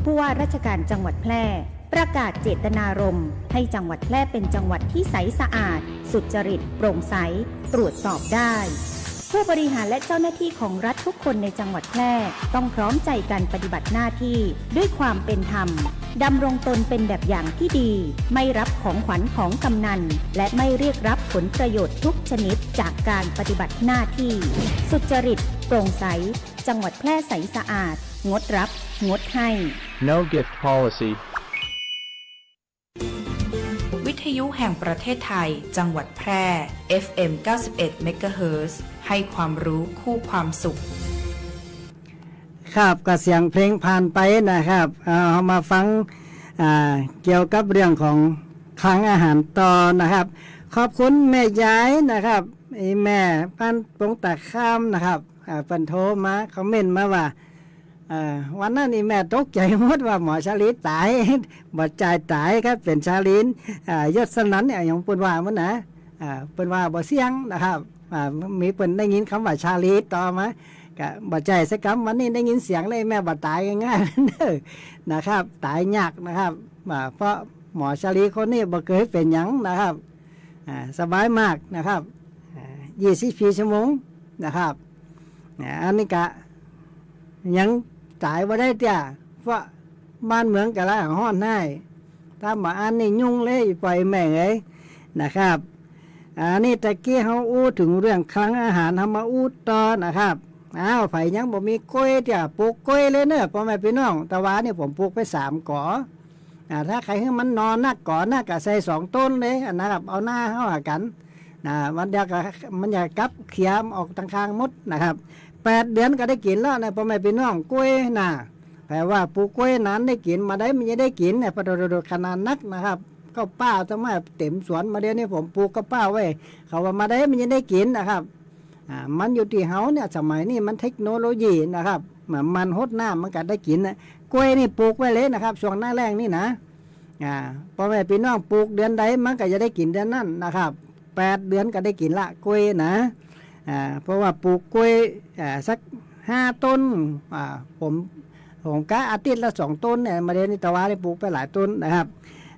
ผู้ว่าราชการจังหวัดแพร่ ประกาศเจตนารมณ์ให้จังหวัดแพร่เป็นจังหวัดที่ใสสะอาด สุจริต โปร่งใส ตรวจสอบได้ ผู้บริหารและเจ้าหน้าที่ของรัฐทุกคนในจังหวัดแพร่ ต้องพร้อมใจกันปฏิบัติหน้าที่ด้วยความเป็นธรรม ดำรงตนเป็นแบบอย่างที่ดี ไม่รับของขวัญของกำนัล และไม่เรียกรับผลประโยชน์ทุกชนิดจากการปฏิบัติหน้าที่ สุจริต โปร่งใส จังหวัดแพร่ใสสะอาด งดรับ งดให้ No gift policy วิทยุแห่งประเทศไทย จังหวัดแพร่ เอฟเอ็ม เก้าสิบเอ็ด เมกะเฮิรตซ์ ให้ความรู้คู่ความสุข ครับ ก็เสียงเพลงผ่านไปนะครับ เอา เอามาฟัง อ่า เกี่ยวกับเรื่องของคลังอาหารต่อนะครับ ขอบคุณแม่ยายนะครับ อีแม่บ้านปงตาข้ามนะครับ อ่า เปิ้นโทรมา คอมเมนต์มาว่า เอ่อ วันนั้นนี่แม่ตกใจ๋หมดว่าหมอชาลีต๋าย บ่ใจ้ต๋ายครับ เป๋นชาลี อ่า ยศสนั่นเนี่ย อย่างเปิ้นว่ามันนะ อ่า เปิ้นว่าบ่เสี่ยงนะครับ อ่า มีเปิ้นได้ยินกำว่าชาลีต่อมา ก็บ่ใจ้สักกำ วันนี้ได้ยินเสียงเลย แม่บ่ต๋ายง่ายๆ เด้อ นะครับ ต๋ายยากนะครับ อ่า เพราะหมอชาลีคนนี้บ่เกยเป๋นหยังนะครับ อ่า สบายมากนะครับ อ่า ยี่สิบสี่ชั่วโมงนะครับ อ่า อันนี้กะยังต๋ายบ่ได้เตื้อ เพราะบ้านเมืองกำลังฮ้อนฮ้าย ถ้าบ่อั้นนี่ยุ่งเลย ปล่อยแม่งเอ้ย นะครับ อันนี้ตะกี้เฮาอู้เถิงเรื่องคลังอาหาร เฮามาอู้ต่อนะครับ อ้าว ใผยังบ่มีก๊วยเตื้อ ปลูกก๊วยเลยเน่อ ป้อแม่ปี้น้อง ตะวานี่ผมปลูกไปสามก๋อ อ่า ถ้าใค่หื้อมันหน่อนัก ก๋อนักก็ใส่สองต้นเลยนะครับ เอาหน้าเข้าหากั๋น นะ วันเดียวก็มันจะกลับเขียมออกตังข้างหมดนะครับ แปดเดือนก็ได้กิ๋นแล้วนะ ป้อแม่ปี้น้อง ก๊วยนะ แผว่าปลูกก๊วยนานได้กิ๋น บ่าใดมันจะได้กิ๋นเนี่ย ปะโดดๆๆ ขนาดนักนะครับ ข้าวเป๊าตั้งมาเต็มสวน บ่าเดี่ยวนี้ผมปลูกข้าวเป๊าไว้ เขาว่าบ่าใดมันจะได้กิ๋นนะครับ อ่า มันอยู่ตี้เฮาเนี่ย สมัยนี้มันเทคโนโลยีนะครับ มัน มันฮดน้ำมันก็ได้กิ๋นนะ ก๊วยนี่ปลูกไว้เลยนะครับ ช่วงหน้าแล้งนี่นะ อ่า ป้อแม่ปี้น้องปลูกเดือนใดมันก็จะได้กิ๋นเดือนนั้นนะครับ แปดเดือนก็ได้กิ๋นละก๊วยนะ อ่า เพราะว่าปลูกก๊วย อ่า สักห้าต้น อ่า ผม ผมกะอาทิตย์ละสองต้นเนี่ย บ่าเดี่ยวนี้ตะวานี่ปลูกไปหลายต้นนะครับ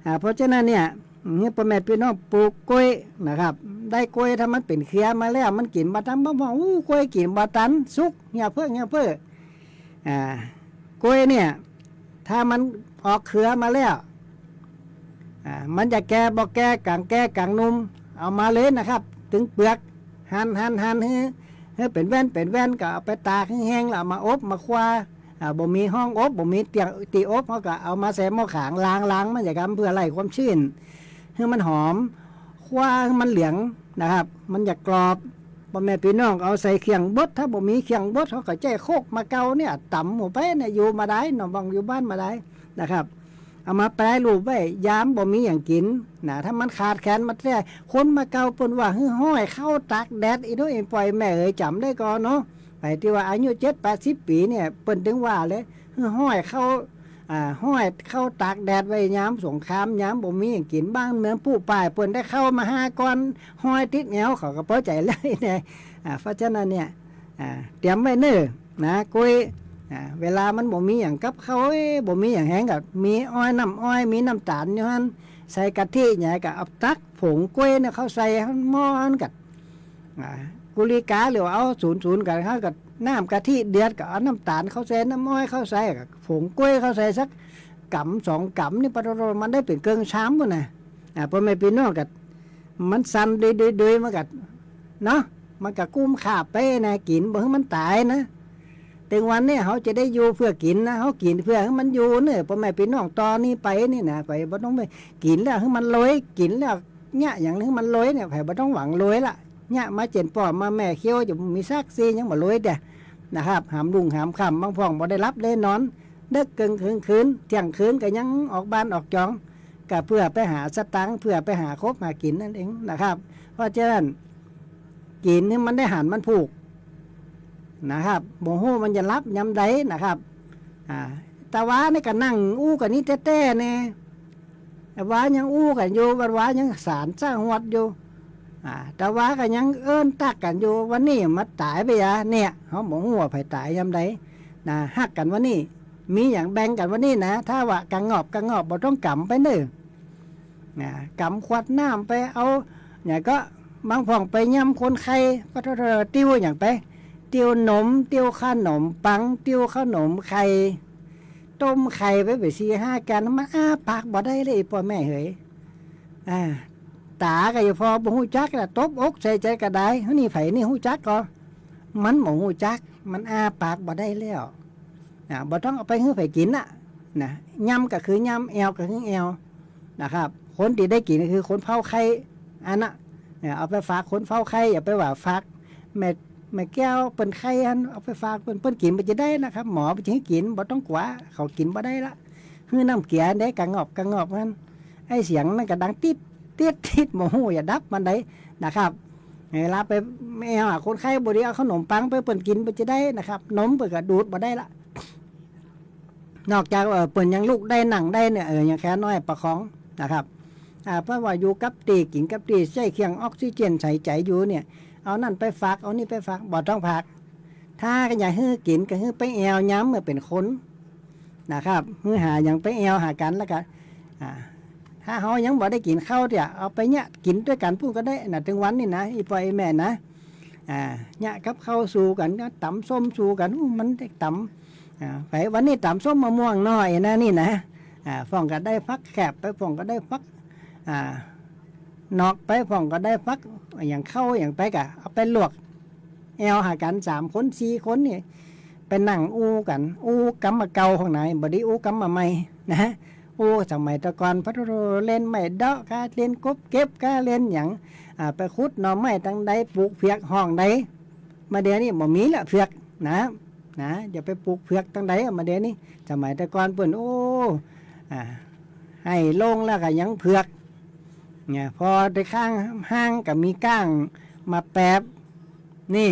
อ่า เพราะฉะนั้นเนี่ย หื้อป้อแม่ปี้น้องปลูกก๊วยนะครับ ได้ก๊วยถ้ามันเป๋นเครือมาแล้ว มันกิ๋นบ่ตัน บ่าว่า อู้ ก๊วยกิ๋นบ่ตัน สุก เหี่ยวเฟ้อ เหี่ยวเฟ้อ อ่า ก๊วยเนี่ย ถ้ามันออกเครือมาแล้ว อ่า มันจะแก่บ่แก่ ก๋างแก่ก๋างหนุ่ม เอามาเลยนะครับ ตึงเปลือก หั่น หั่น หั่นหื้อ หื้อเป๋นแว่น เป๋นแว่น ก็เอาไปตากหื้อแห้ง แล้วเอามาอบ มาคว้า อ่า บ่มีห้องอบ บ่มีเตียง ตี้อบ เฮาก็เอามาใส่หม้อขาง ล้าง ล้างมันจะกำ เปื้อไล่ความชื้น หื้อมันหอม คว้าหื้อมันเหลืองนะครับ มันจะกรอบ ป้อแม่ปี้น้องเอาใส่เคียงบด ถ้าบ่มีเคียงบด เฮาก็ใจ๊โคกมาเก่าเนี่ย ต๋ำเข้าไปเนี่ย อยู่บ่าใดเนาะ บ่างอยู่บ้านบ่าใดนะครับ เอามาแปรรูปไว้ ยามบ่มีหยังกิ๋นนะ ถ้ามันขาดแคลนมาแต๊ คนมาเก่าเปิ้นว่า หื้อห้อยข้าวตากแดด อีโน้อีป่อย แม่เอ๋ยจ๋ำได้ก่อเนาะ ไผตี้ว่าอายุเจ็ดแปดสิบปี๋เนี่ย เปิ้นตึงว่าเลย หื้อห้อยข้าว อ่า ห้อยข้าวตากแดดไว้ยามสงคราม ยามบ่มีหยังกิ๋น บ้านเมืองปู้ป้าย เปิ้นได้ข้าวมาห้าก้อน ห้อยติดแอว เขาก็ปอใจ๋เลยเนี่ย อ่า เพราะฉะนั้นเนี่ย อ่า เตรียมไว้เน่อ นะ ก๊วย อ่า เวลามันบ่มีหยังกับข้าว เอ้ย บ่มีหยังแฮงก็มีอ้อย น้ำอ้อย มีน้ำต๋าลอยู่หั้น ใส่กะทิหยังก็เอาตักผงก๊วยเนี่ยเข้าใส่หม้อหั้นก็ อ่า กุลีก๋า หรือว่าเอาสูนๆ กั๋น เฮาก็น้ำกะทิเดือด ก็เอาน้ำต๋าลเข้าใส่ น้ำอ้อยเข้าใส่ ก็ผงก๊วยเข้าใส่สักก๋ำสองก๋ำนี่ ปะโดดๆ มันได้เป๋นเกิ่งชามปู้นน่ะ อ่า ป้อแม่ปี้น้องก็ มันสั่นดุยๆๆ มันก็ เนาะ มันก็กุ้มค่าไปนะ กิ๋นบ่หื้อมันต๋ายนะ ตึงวันนี้เฮาจะได้อยู่เปื้อกิ๋นนะ เฮากิ๋นเปื้อหื้อมันอยู่เน่อ ป้อแม่ปี้น้อง ต่อนี้ไปนี่นะ ไปบ่ต้องไปกิ๋นแล้วหื้อมันโรย กิ๋นแล้ว เยียะหยังหื้อมันโรยเนี่ย ไผบ่ต้องหวังโรยละ เยียะมาเจ๋นป้อมาแม่เคี้ยวจะมีสักซี่ยังบ่โรยเตื้อนะครับ หามรุ่งหามค่ำ บางพ่องบ่ได้หลับได้นอน ดึกเกิ่งคืน เตี้ยงคืนก็ยังออกบ้านออกจอง ก็เปื้อไปหาสตางค์ เปื้อไปหาคบหากิ๋นนั่นเองนะครับ เพราะฉะนั้น กิ๋นหื้อมันได้หันมันผูกนะครับ บ่ฮู้มันจะหลับยามใดนะครับ อ่า ตะวานี่ก็นั่งอู้กั๋นนี่แต๊ๆ แน่ ตะวายังอู้กั๋นอยู่ ตะวายังสานสะหวดอยู่ อ่า ตะวาก็ยังเอิ้นตักกั๋นอยู่ วันนี้มาต๋ายไปยะเนี่ย เฮาบ่ฮู้ว่าไผต๋ายยามใดนะ ฮักกั๋นวันนี้ มีหยังแบ่งกั๋นวันนี้นะ ถ้าว่ากะงอบกะงอบบ่ต้องก๋ำไปเน่อ นะ ก๋ำขวดน้ำไป เอา หยังก็ บางพ่องไปยำคนไข้ ปะโถ ติ้วหยังไป ติ้วหนม ติ้วขนมปัง ติ้วขนมไข่ ต้มไข่ไป ไปสี่ห้าก้าน มันอ้าปากบ่ได้เลย ป้อแม่เหย อ่า ต๋าก็ยังพอบ่ฮู้จักละ ตบอกใส่ใจ๋ก็ได้ นี่ไผนี่ฮู้จักก่อ มันบ่ฮู้จัก มันอ้าปากบ่ได้แล้ว อ่า บ่ต้องเอาไปหื้อไผกิ๋นน่ะ นะ ยำก็คือยำ แอ่วก็คือแอ่ว นะครับ คนตี้ได้กิ๋นก็คือคนเฝ้าไข้ อันน่ะ เนี่ย เอาไปฝากคนเฝ้าไข้ อย่าไปว่าฝากแม่ แม่แก้วเปิ้นไข้หั้น เอาไปฝากเปิ้น เปิ้นกิ๋นบ่จะได้นะครับ หมอบ่จะหื้อกิ๋น บ่ต้องกั๋ว เขากิ๋นบ่ได้ละ หื้อน้ำเกลือได้กะงอบกะงอบหั้น ไอ้เสียงนั้นก็ดังติ๊ด ติ๊ด ติ๊ด บ่ฮู้จะดับปานใดนะครับ เวลาไปแอ่วหาคนไข้บ่ดี เอาขนมปังไปเปิ้นกิ๋นบ่จะได้นะครับ นมเปิ้นก็ดูดบ่ได้ละ นอกจาก เอ่อ เปิ้นยังลุกได้นั่งได้เนี่ย เออ ยังแค่น้อยประคองนะครับ อ่า เพราะว่าอยู่กับตี้ กิ๋นกับตี้ ใจ๊เครื่องออกซิเจนใส่ใจ๋อยู่เนี่ย เอานั่นไปฝาก เอานี่ไปฝาก บ่ต้องฝาก ถ้าก็อยากหื้อกิ๋นก็หื้อไปแอ่วยำเมื่อเป๋นคนนะครับ หื้อหาหยังไปแอ่วหากั๋นแล้วก็ อ่า ถ้าเฮายังบ่ได้กิ๋นข้าวเตื้อ เอาไปเยียะกิ๋นตวยกั๋นปู้นก็ได้นะ ตึงวันนี่นะ อี่ป้ออี่แม่นะ อ่า เยียะกับข้าวสู่กั๋น ก็ต๋ำส้มสู่กั๋น อู้ มันได้ต๋ำ อ่า ไปวันนี้ต๋ำส้มมะม่วงหน่อยนะนี่นะ อ่า พ่องก็ได้ผักแคบไป พ่องก็ได้ผัก อ่า หนอกไป พ่องก็ได้ผัก อะหยังเข้าอะหยังไปก็เอาไปลวก แอ่วหากั๋นสามคนสี่คนนี่ ไปนั่งอู้กั๋น อู้กำบ่าเก่าข้างใน บ่ดีอู้กำบ่าใหม่นะ อู้สมัยแต่ก่อน ปะโถ เล่นไม้เดาะกา เล่นกบเก็บกา เล่นหยัง อ่า ไปขุดหน่อไม้ตังใด ปลูกเผือกห้องใด มาเดี๋ยวนี้บ่มีละเผือกนะ นะ จะไปปลูกเผือกตังใด มาเดี๋ยวนี้ สมัยแต่ก่อนเปิ้น โอ้ อ่า ไฮ่โล่งแล้วก็ยังเผือก เนี่ย พอได้ข้างห้างก็มีก้างมาแปบ นี่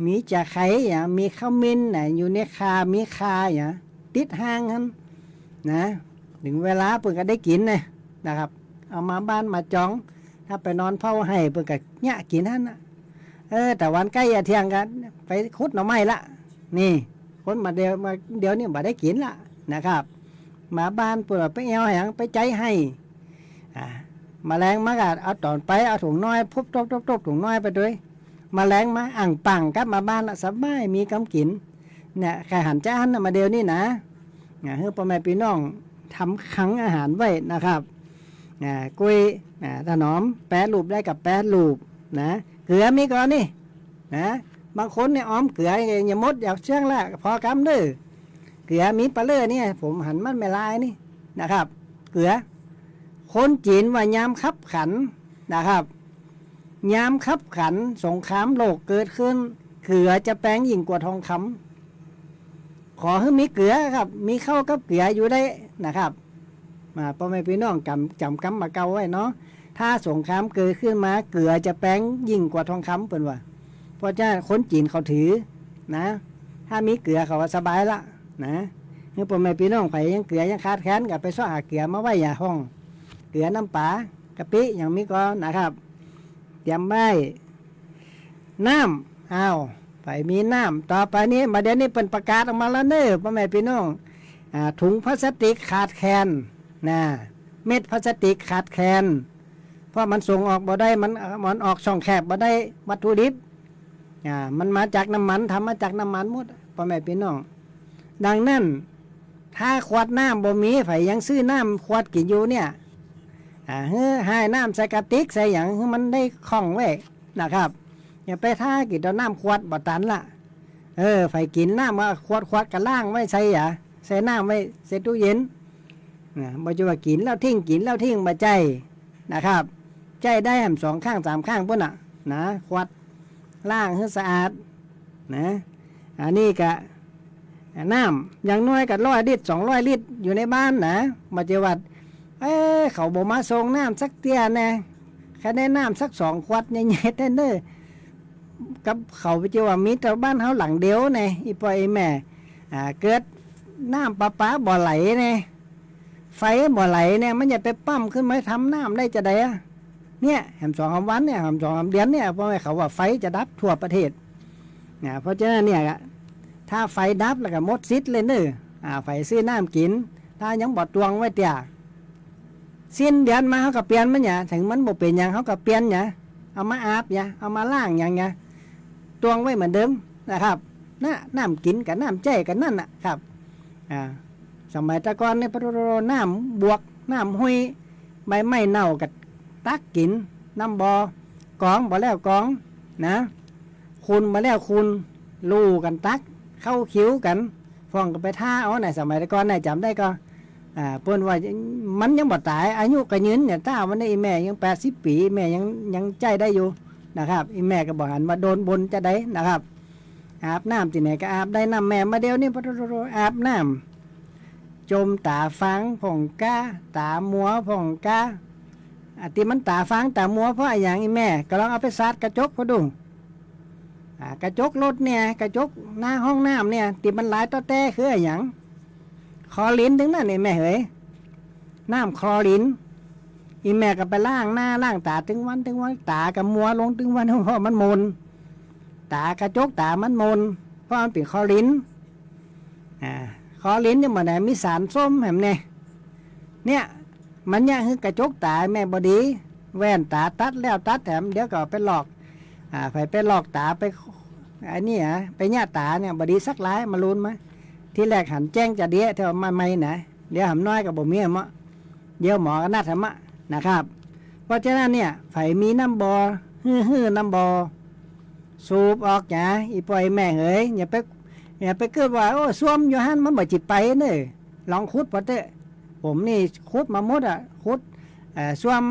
มีจะไคร้หยัง มีขมิ้นน่ะ อยู่ในข่า มีข่าหยัง ติดห้างหั้นนะ ถึงเวลาเปิ้นก็ได้กิ๋นนะ นะครับ เอามาบ้านมาจอง ถ้าไปนอนเฝ้าไฮ่เปิ้นก็เยียะกิ๋นหั้นน่ะ เออ แต่วันใก้จะเที่ยงก็ไปขุดหน่อไม้ละ นี่ คนมาเดี๋ยว มาเดี๋ยวนี้บ่ได้กิ๋นละนะครับ มาบ้านเปิ้นว่าไปแอ่วหยัง ไปใจ๊ไฮ่ อ่า มาแลงมาก็เอาต๋อนไป เอาถุงน้อย พุบ ตบ ตบ ตบ ถุงน้อยไปตวย มาแลงมาอ่างป่างกลับมาบ้านละ สบาย มีกำกิ๋น เนี่ย ใค่หันจะอั้นน่ะ มาเดี๋ยวนี้นะ อ่า หื้อป้อแม่ปี้น้องทำคลังอาหารไว้นะครับ อ่า กุ้ย อ่า ถนอม แปรรูปได้ก็แปรรูปนะ เกลือมีก่อนี่นะ บางคนเนี่ยออมเกลือ อย่าหมด อย่าเสี้ยงละ พอกำเน่อ เกลือมีปะเล่อเนี่ย ผมหันมันไม่ลายนี่นะครับ เกลือ คนจีนว่ายามคับขันนะครับ ยามคับขันสงครามโลกเกิดขึ้น เกลือจะแปงยิ่งกว่าทองคำ ขอหื้อมีเกลือครับ มีข้าวกับเกลืออยู่ได้นะครับ อ่า ป้อแม่ปี้น้องจ๋ำ จ๋ำกำบ่าเก่าไว้เนาะ ถ้าสงครามเกิดขึ้นมา เกลือจะแปงยิ่งกว่าทองคำ เปิ้นว่า เพราะฉะนั้นคนจีนเขาถือนะ ถ้ามีเกลือเขาก็สบายละนะ หื้อป้อแม่ปี้น้องใผยังเกลือยังขาดแคลนก็ไปเซาะหาเกลือมาไว้อย่าห้อง เกลือ น้ำปลา กะปิ หยังมีก่อนะครับ เตรียมไว้ น้ำ อ้าว ใผมีน้ำ ต่อไปนี้ มาเดี๋ยวนี้เปิ้นประกาศออกมาแล้วเน่อ ป้อแม่ปี้น้อง อ่า ถุงพลาสติกขาดแคลนนะ เม็ดพลาสติกขาดแคลน เพราะมันส่งออกบ่ได้ มัน มันออกช่องแคบบ่ได้ วัตถุดิบ อ่า มันมาจากน้ำมัน ทำมาจากน้ำมันหมด ป้อแม่ปี้น้อง ดังนั้น ถ้าขวดน้ำบ่มี ใผยังซื้อน้ำขวดกิ๋นอยู่เนี่ย อ่า หื้อหาน้ำใส่กะติกใส่หยัง หื้อมันได้คล่องไว้นะครับ อย่าไปท้ากิ๋นเอาน้ำขวด บ่ตันละ เออ ใผกิ๋นน้ำมาขวด ขวดก็ล้างไว้ใส่หยัง ใส่น้ำไว้ ใส่ตู้เย็น นะ บ่ใจ้ว่ากิ๋นแล้วทิ้ง กิ๋นแล้วทิ้ง บ่ใจ้นะครับ ใจ๊ได้แหมสองข้างสามข้างปู้นน่ะ นะ ขวด ล้างหื้อสะอาด นะ อันนี้ก็ น้ำ อย่างน้อยก็ร้อยลิตร สองร้อยลิตร อยู่ในบ้านนะ บ่ใจ้ว่า เอ้ย เขาบ่มาส่งน้ำสักเตื้อแน่ ใค่ได้น้ำสักสองขวดใหญ่ๆ แต๊เน่อ กับเขาไปเจ้าว่ามีแต่บ้านเฮาหลังเดียวแน่ อี่ป้ออี่แม่ อ่า เกิดน้ำประปาบ่ไหลแน่ ไฟบ่ไหลเนี่ย มันจะไปปั๊มขึ้นมาทำน้ำได้จาใดอะ เนี่ย แหมสองสามวันเนี่ย แหมสองสามเดือนเนี่ย ป้อแม่ เขาว่าไฟจะดับทั่วประเทศ นะ เพราะฉะนั้นเนี่ย ถ้าไฟดับแล้วก็หมดสิทธิ์เลยเน่อ อ่า ใผซื้อน้ำกิ๋น ถ้ายังบ่ตวงไว้เตื้อ สิ้นเดือนมาเฮาก็เปลี่ยนมันหยา เถิงมันบ่เป๋นหยังเฮาก็เปลี่ยนหยา เอามาอาบหยา เอามาล้างหยังหยา ตวงไว้เหมือนเดิมนะครับ นะ น้ำกิ๋นกับน้ำใจ๊กั๋นนั่นน่ะครับ อ่า สมัยแต่ก่อนนี่ ปะโถ น้ำบวก น้ำห้วย ใบไม้เน่าก็ตักกิ๋น น้ำบ่อ กองบ่แล้วกอง นะ ขุ่นบ่แล้วขุ่น ลู่กั๋นตัก เข้าคิวกั๋น พ่องก็ไปถ้าเอา ในสมัยแต่ก่อนนะ จ๋ำได้ก่อ อ่า เปิ้นว่ามันยังบ่ต๋าย อายุก็ยืนเนี่ย ถ้าวันนี้อี่แม่ยังแปดสิบปี๋ อี่แม่ยัง ยังใจ๊ได้อยู่นะครับ อี่แม่ก็บ่หันว่าโดนบ่นจาใดนะครับ อาบน้ำตี้ไหนก็อาบได้น้ำแม่ มาเดี๋ยวนี้ ปะโถ อาบน้ำ จมต๋าฟางพ่องก้า ต๋ามัวพ่องก้า อ่า ตี้มันต๋าฟางต๋ามัวเพราะอะหยัง อี่แม่ ก็ลองเอาไปสาดกระจกพอดู อ่า กระจกรถเนี่ย กระจกหน้าห้องน้ำเนี่ย ตี้มันลายต๊อแต๊คืออะหยัง คลอรีนตึงนั้น อี่แม่เหย น้ำคลอรีน อี่แม่ก็ไปล้างหน้าล้างต๋าตึงวันตึงวัน ต๋าก็มัวลงตึงวัน เพราะมันหม่น ต๋ากระจกต๋ามันหม่น เพราะมันเป๋นคลอรีน อ่า คลอรีนนี่บ่ได้มีสารส้มแหมเนี่ย เนี่ย มันเยียะหื้อกระจกต๋าแม่บ่ดี แว่นต๋าตัดแล้วตัดแถม เดี๋ยวก็เอาไปลอก อ่า ไป ไปลอกต๋า ไป ไอ้นี่อะ ไปเยียะต๋าเนี่ย บ่ดีสักลาย มาลูนมา ทีแรกหันแจ้งจะเดียะ เที่ยวมาใหม่นะ เดี๋ยวหำน้อยก็บ่มีหำเมาะ เดี๋ยวหมอก็นัดหำเมาะนะครับ เพราะฉะนั้นเนี่ย ใผมีน้ำบ่อ หื้อ หื้อน้ำบ่อ สูบออกหยา อี่ป้ออี่แม่เหย อย่าไป อย่าไปกึ๊ดว่า โอ้ ส้วมอยู่หั้น มันบ่จิไปเน่อ ลองขุดพอเต๊อะ ผมนี่ขุดมาหมดอะ ขุด เอ่อ ส้วม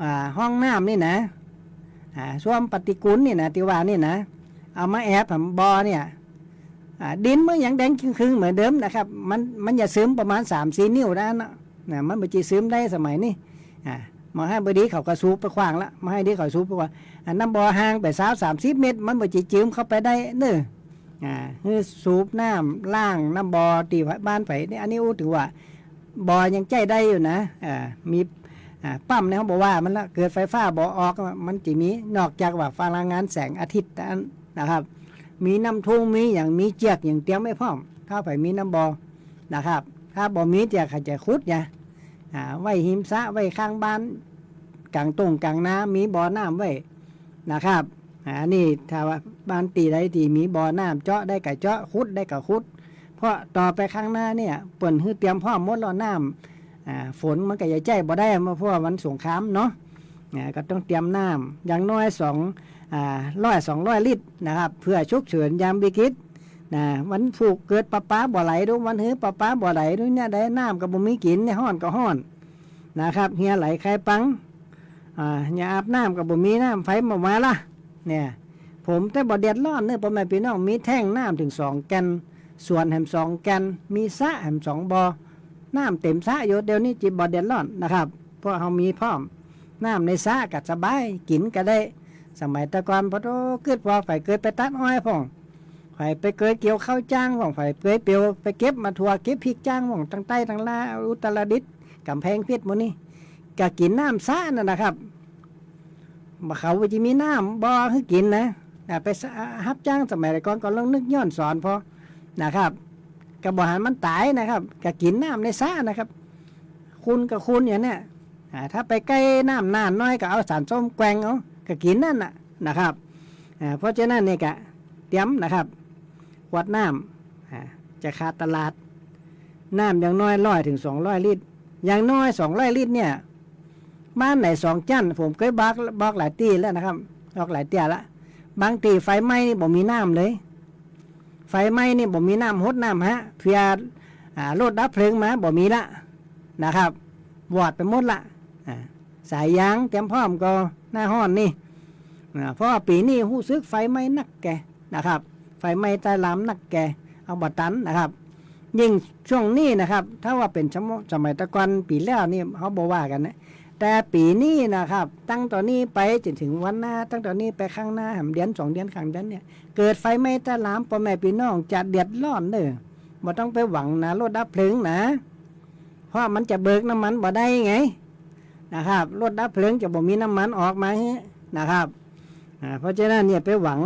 อ่า ห้องน้ำนี่นะ อ่า ส้วมปฏิกูลนี่นะ ตี้ว่านี่นะ เอามาแอบหำบ่อเนี่ย อ่า ดินมันยังแดงจึงคึงเหมือนเดิมนะครับ มัน มันจะซึมประมาณสามสี่นิ้วได้นะ นะ มันบ่จิซึมได้สมัยนี้ อ่า บ่หื้อบ่ดีเขาก็สูบไปขว้างละ บ่หื้อดีเขาสูบไปขว้าง อ่า น้ำบ่อห่างไปซาวสามสิบเมตร มันบ่จิจืมเข้าไปได้เน่อ อ่า หื้อสูบน้ำล้างน้ำบ่อตี้บ้านใผนี่ อันนี้อู้ถึงว่า บ่อยังใจ๊ได้อยู่นะ อ่า มี อ่า ปั๊มเนี่ยเฮาบ่ว่ามันละ เกิดไฟฟ้าบ่ออก มันจิมี นอกจากว่าพลังงานแสงอาทิตย์นั้นนะครับ มีน้ำทุ่ง มีหยัง มีเจือกหยังเตรียมไว้พร้อม ถ้าใผมีน้ำบ่อนะครับ ถ้าบ่มีเตื้อใผจะขุดหยา อ่า ไว้ฮิมสระ ไว้ข้างบ้าน ก๋างต้งก๋างนา มีบ่อน้ำไว้นะครับ อ่า อันนี้ถ้าว่าบ้านตี้ใดตี้มีบ่อน้ำเจาะได้ก็เจาะ ขุดได้ก็ขุด เพราะต่อไปข้างหน้าเนี่ย เปิ้นหื้อเตรียมพร้อมหมดแล้ว น้ำ อ่า ฝนมันก็จะใจ๊บ่ได้ เพราะว่ามันสงครามเนาะ อ่า ก็ต้องเตรียมน้ำอย่างน้อยสอง อ่า ร้อย สองร้อยลิตรนะครับ เผื่อฉุกเฉินยามวิกฤตนะ วันพูกเกิดประปาบ่ไหลดู วันหื้อประปาบ่ไหลดูเนี่ย ได้น้ำก็บ่มีกิ๋นเนี่ย ฮ้อนก็ฮ้อนนะครับ เหียไหลไคปัง อ่า อย่าอาบน้ำก็บ่มีน้ำ ไฟบ่มาละ เนี่ย ผมแต่บ่เดือดร้อนเน่อ ป้อแม่ปี้น้อง มีแท้งน้ำเถิงสองแก่น สวนแหมสองแก่น มีสระแหมสองบ่อ น้ำเต๋มสระอยู่ เดี๋ยวนี้จิบ่เดือดร้อนนะครับ เพราะเฮามีพร้อม น้ำในสระก็สบาย กิ๋นก็ได้ สมัยแต่ก่อน ปะโถ กึ๊ด พอใผเกยไปตัดอ้อยพ่อง ใผไปเกยเกี่ยวข้าวจ้างพ่อง ใผเกยเปียว ไปเก็บหมากถั่ว เก็บพริกจ้างพ่อง ตังใต้ตังลาว อุตรดิตถ์ ก๋ำแพงเพชรหมู่นี้ ก็กิ๋นน้ำสระนั่นนะครับ บ่เขาว่าจิมีน้ำบ่อหื้อกิ๋นนะ อ่า ไปสะ ฮับจ้างสมัยก่อนก็ลองนึกย้อนสอนพอนะครับ ก็บ่หันมันต๋ายนะครับ ก็กิ๋นน้ำในสระนะครับ ขุ่นก็ขุ่นอย่างเนี้ย อ่า ถ้าไปใก้น้ำนานน้อยก็เอาสารส้มแกว่งเอา ก็กิ๋นนั่นน่ะนะครับ อ่า เพราะฉะนั้นเนี่ยก็เตรียมนะครับ ขวดน้ำ อ่า จะขาดตลาด น้ำอย่างน้อยร้อยเถิงสองร้อยลิตร อย่างน้อยสองร้อยลิตรเนี่ย บ้านไหนสองจั๊น ผมเกยบอก บอกหลายตี้แล้วนะครับ บอกหลายเตื้อละ บางตี้ไฟไหม้นี่บ่มีน้ำเลย ไฟไหม้นี่บ่มีน้ำหดน้ำฮะ เผื่อ อ่า รถดับเพลิงมาบ่มีละนะครับ วอดไปหมดละ อ่า สายยางเตรียมพร้อมก่อหน้าฮ้อนนี่ อ่า เพราะว่าปี๋นี้ฮู้สึกไฟไหม้นักแก่นะครับ ไฟไหม้ใต้ลามนักแก่ เอาบ่ตันนะครับ ยิ่งช่วงนี้นะครับ ถ้าว่าเป๋นสม- สมัยแต่ก่อนปี๋แล้วนี่เฮาบ่ว่ากั๋นนะ แต่ปี๋นี้นะครับ ตั้งต๋อนนี้ไปจ๋นเถิงวันหน้า ตั้งต๋อนนี้ไปข้างหน้า แหมเดือนสองเดือน ข้างเดือนเนี่ย เกิดไฟไหม้ใต้ลาม ป้อแม่ปี้น้องจะเดือดร้อนเน่อ บ่ต้องไปหวังนะ รถดับเพลิงนะ เพราะมันจะเบิกน้ำมันบ่ได้ไงนะครับ รถดับเพลิงจะบ่มีน้ำมันออกมาหื้อนะครับ อ่า เพราะฉะนั้นเนี่ยไปหวัง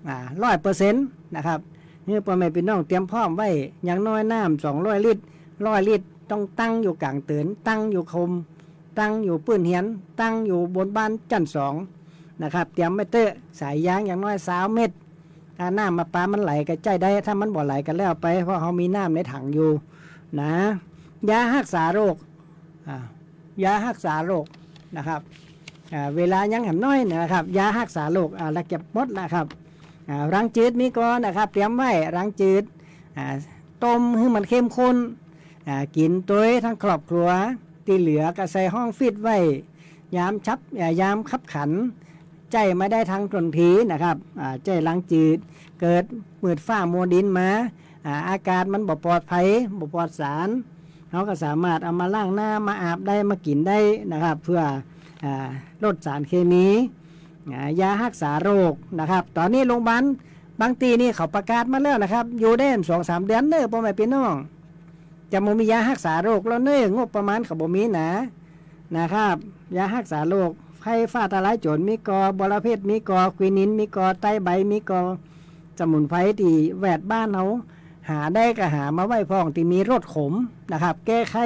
อ่า ร้อยเปอร์เซ็นต์นะครับ หื้อป้อแม่ปี้น้องเตรียมพร้อมไว้ อย่างน้อยน้ำสองร้อยลิตร ร้อยลิตร ต้องตั้งอยู่ก๋างเติน ตั้งอยู่โคม ตั้งอยู่ปื้นเฮือน ตั้งอยู่บนบ้านจั๊นสองนะครับ เตรียมไว้เต๊อะ สายยางอย่างน้อยซาวเมตร ถ้าน้ำประปามันไหลก็ใจ๊ได้ ถ้ามันบ่ไหลก็แล้วไป เพราะเฮามีน้ำในถังอยู่นะ ยาฮักษาโรค อ่า ยาฮักษาโรคนะครับ อ่า เวลายังแหมน้อยนะครับ ยาฮักษาโรค อ่า ละเกือบหมดละครับ อ่า รังจืดมีก่อนะครับ เตรียมไว้ รังจืด อ่า ต้มหื้อมันเข้มข้น อ่า กิ๋นตวยตึงครอบครัว ตี้เหลือก็ใส่ห้องฟรีซไว้ ยามฉับ อ่า ยามคับขัน ใจ๊มาได้ตังต้นทีนะครับ อ่า ใจ๊รังจืด เกิดมืดฟ้ามัวดินมา อ่า อากาศมันบ่ปลอดภัย บ่ปลอดสาร เฮาก็สามารถเอามาล้างหน้า มาอาบได้ มากิ๋นได้นะครับ เพื่อ อ่า ลดสารเคมี อ่า ยาฮักษาโรคนะครับ ต๋อนนี้โรงบาลบางตี้นี่เขาประกาศมาแล้วนะครับ อยู่ได้สองสามเดือนเน้อ ป้อแม่ปี้น้อง จะบ่มียาฮักษาโรคแล้วเน้อ งบประมาณเขาบ่มีนะ นะครับ ยาฮักษาโรค ไข้ฟ้าทะลายโจรมีก่อ บอระเพ็ดมีก่อ ควินินมีก่อ ไต้ใบมีก่อ สมุนไพรตี้แวดบ้านเฮา หาได้ก็หามาไว้พ่อง ตี้มีรสขมนะครับ แก้ไข้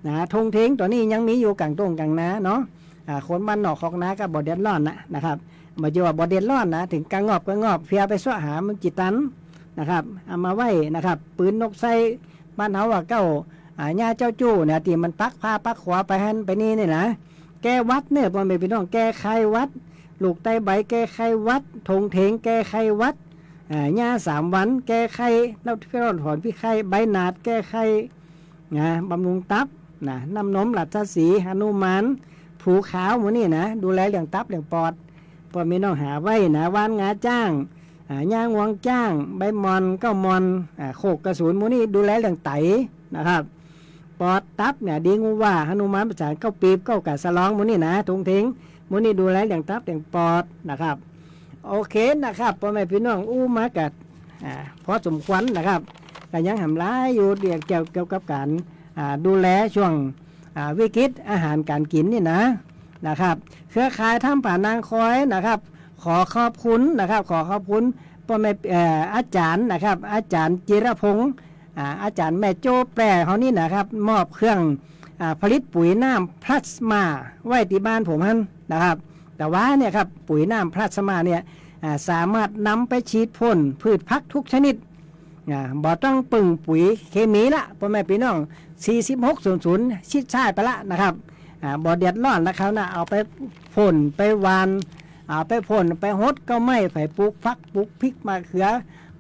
นะ ทงเท็งต๋อนนี้ยังมีอยู่ก๋างต้งก๋างนาเนาะ อ่า คนบ้านนอกคอกนาก็บ่เดือดร้อนนะ นะครับ บ่ใจ้ว่าบ่เดือดร้อนนะ เถิงกะงอบกะงอบ เพียไปเซาะหามันจิตันนะครับ เอามาไว้นะครับ ปืนนกไส้ บ้านเฮาว่าเก๊า อ่า หญ้าเจ้าจู้เนี่ย ตี้มันปักผ้าปักขวาไปหั้นไปนี่เนี่ยนะ แก้หวัดเน้อ ป้อแม่ปี้น้อง แก้ไข้หวัด ลูกไต้ใบแก้ไข้หวัด ทงเท็งแก้ไข้หวัด อ่า หญ้าสามวันแก้ไข้ แล้วเพื่อถอนพิษไข้ ใบหนาดแก้ไข้ นะ บำรุงตับ นะ น้ำนม ราชสีห์ หนุมาน ผูขาว หมู่นี้นะ ดูแลเรื่องตับเรื่องปอด ป้อแม่ปี้น้องหาไว้นะ ว่านงาจ้าง อ่า หญ้างวงจ้าง ใบหม่อน เก๊ามอน อ่า โคกกระสูน หมู่นี้ดูแลเรื่องไตนะครับ ปอดตับเนี่ย ดีงูว่า หนุมานประสาน เก๊าปีบ เก๊ากาสะลอง หมู่นี้นะ ทงเท็ง หมู่นี้ดูแลเรื่องตับเรื่องปอดนะครับ โอเคนะครับ ป้อแม่ปี้น้องอู้มาก็ อ่า พอสมควรนะครับ ก็ยังแหมหลายอยู่เรื่องเกี่ยว เกี่ยวกับก๋าน อ่า ดูแลช่วง อ่า วิกฤตอาหารก๋านกิ๋นนี่นะ นะครับ เครือข่ายถ้ำผานางคอยนะครับ ขอขอบคุณนะครับ ขอขอบคุณป้อแม่ เอ่อ อาจ๋ารย์นะครับ อาจ๋ารย์จิรพงษ์ อ่า อาจ๋ารย์แม่โจ้แปร่เฮานี่นะครับ มอบเครื่อง อ่า ผลิตปุ๋ยน้ำพลาสมาไว้ตี้บ้านผมหั้นนะครับ แต่ว่าเนี่ยครับ ปุ๋ยน้ำพลาสมาเนี่ย อ่า สามารถนำไปฉีดพ่นพืชผักทุกชนิด อ่า บ่ต้องปึ้งปุ๋ยเคมีละ ป้อแม่ปี้น้อง สี่สิบหกศูนย์ศูนย์ ชิดซ้ายไปละนะครับ อ่า บ่เดือดร้อนนะครับนะ เอาไปพ่นไปหว่าน เอาไปพ่นไปหดเก๊าไม้ ใผปลูกผักปลูกพริกมะเขือ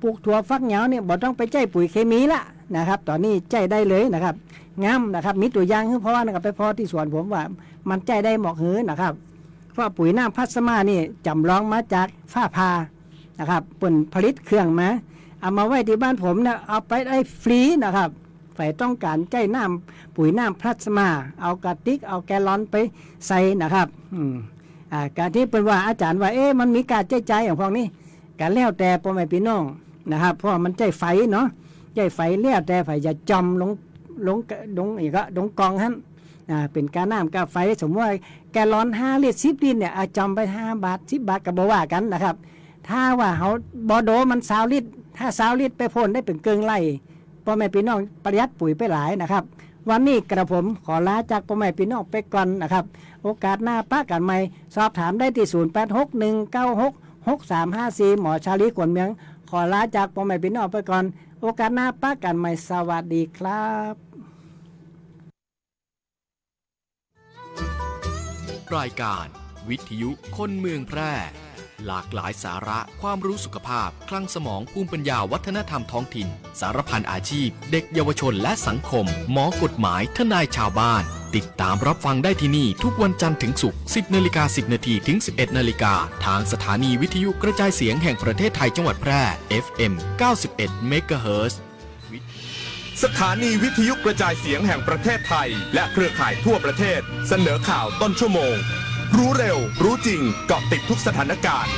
ปลูกถั่วฝักยาวเนี่ย บ่ต้องไปใจ๊ปุ๋ยเคมีละนะครับ ต๋อนนี้ใจ๊ได้เลยนะครับ งามนะครับ มีตั๋วอย่างหื้อผ่อนะครับ ไปผ่อตี้สวนผมว่ามันใจ๊ได้หมอกหื้อนะครับ เพราะปุ๋ยน้ำพลาสมานี่จ๋ำลองมาจากฟ้าผ่านะครับ เปิ้นผลิตเครื่องมา เอามาไว้ตี้บ้านผมเนี่ย เอาไปได้ฟรีนะครับ ใผต้องก๋านใจ๊น้ำ ปุ๋ยน้ำพลาสมา เอากระติก เอาแกลลอนไปใส่นะครับ อืม อ่า ก๋านตี้เปิ้นว่า อาจ๋ารย์ว่า เอ๊ะ มันมีก้าใจ๊จ่ายอย่างพวกนี้ ก็แล้วแต่ป้อแม่ปี้น้องนะครับ เพราะว่ามันใจ๊ไฟเนาะ ใจ๊ไฟ แล้วแต่ใผจะจ่อมลง ลง ลงอีกก็ลงกล่องหั้น อ่า เป๋นก้าน้ำก้าไฟ สมมุติว่าแกลลอนห้าลิตร สิบลิตรเนี่ย อ่า จ่อมไปห้าบาท สิบบาทก็บ่ว่ากั๋นนะครับ ถ้าว่าเฮาบ่โดมันซาวลิตร ถ้าซาวลิตรไปพ่นได้เป๋นเกิ่งไร่ ป้อแม่ปี้น้องประหยัดปุ๋ยไปหลายนะครับ วันนี้กระผมขอลาจากป้อแม่ปี้น้องไปก่อนนะครับ โอกาสหน้าปะกั๋นใหม่ สอบถามได้ตี้ ศูนย์แปดหก หนึ่งเก้าหก หกสามห้าสี่ หมอชาลี ขวัญเมือง ขอลาจากป้อแม่ปี้น้องไปก่อน โอกาสหน้าปะกั๋นใหม่ สวัสดีครับ รายการวิทยุคนเมืองแพร่ หลากหลายสาระ ความรู้สุขภาพ คลังสมอง ภูมิปัญญา วัฒนธรรมท้องถิ่น สารพันอาชีพ เด็กเยาวชนและสังคม หมอกฎหมาย ทนายชาวบ้าน ติดตามรับฟังได้ที่นี่ทุกวันจันทร์ถึงศุกร์ สิบนาฬิกาสิบนาทีถึงสิบเอ็ดนาฬิกา ทางสถานีวิทยุกระจายเสียงแห่งประเทศไทยจังหวัดแพร่ เอฟเอ็ม เก้าสิบเอ็ดเมกะเฮิรตซ์ สถานีวิทยุกระจายเสียงแห่งประเทศไทย และเครือข่ายทั่วประเทศ เสนอข่าวต้นชั่วโมง รู้เร็ว รู้จริง เกาะติดทุกสถานการณ์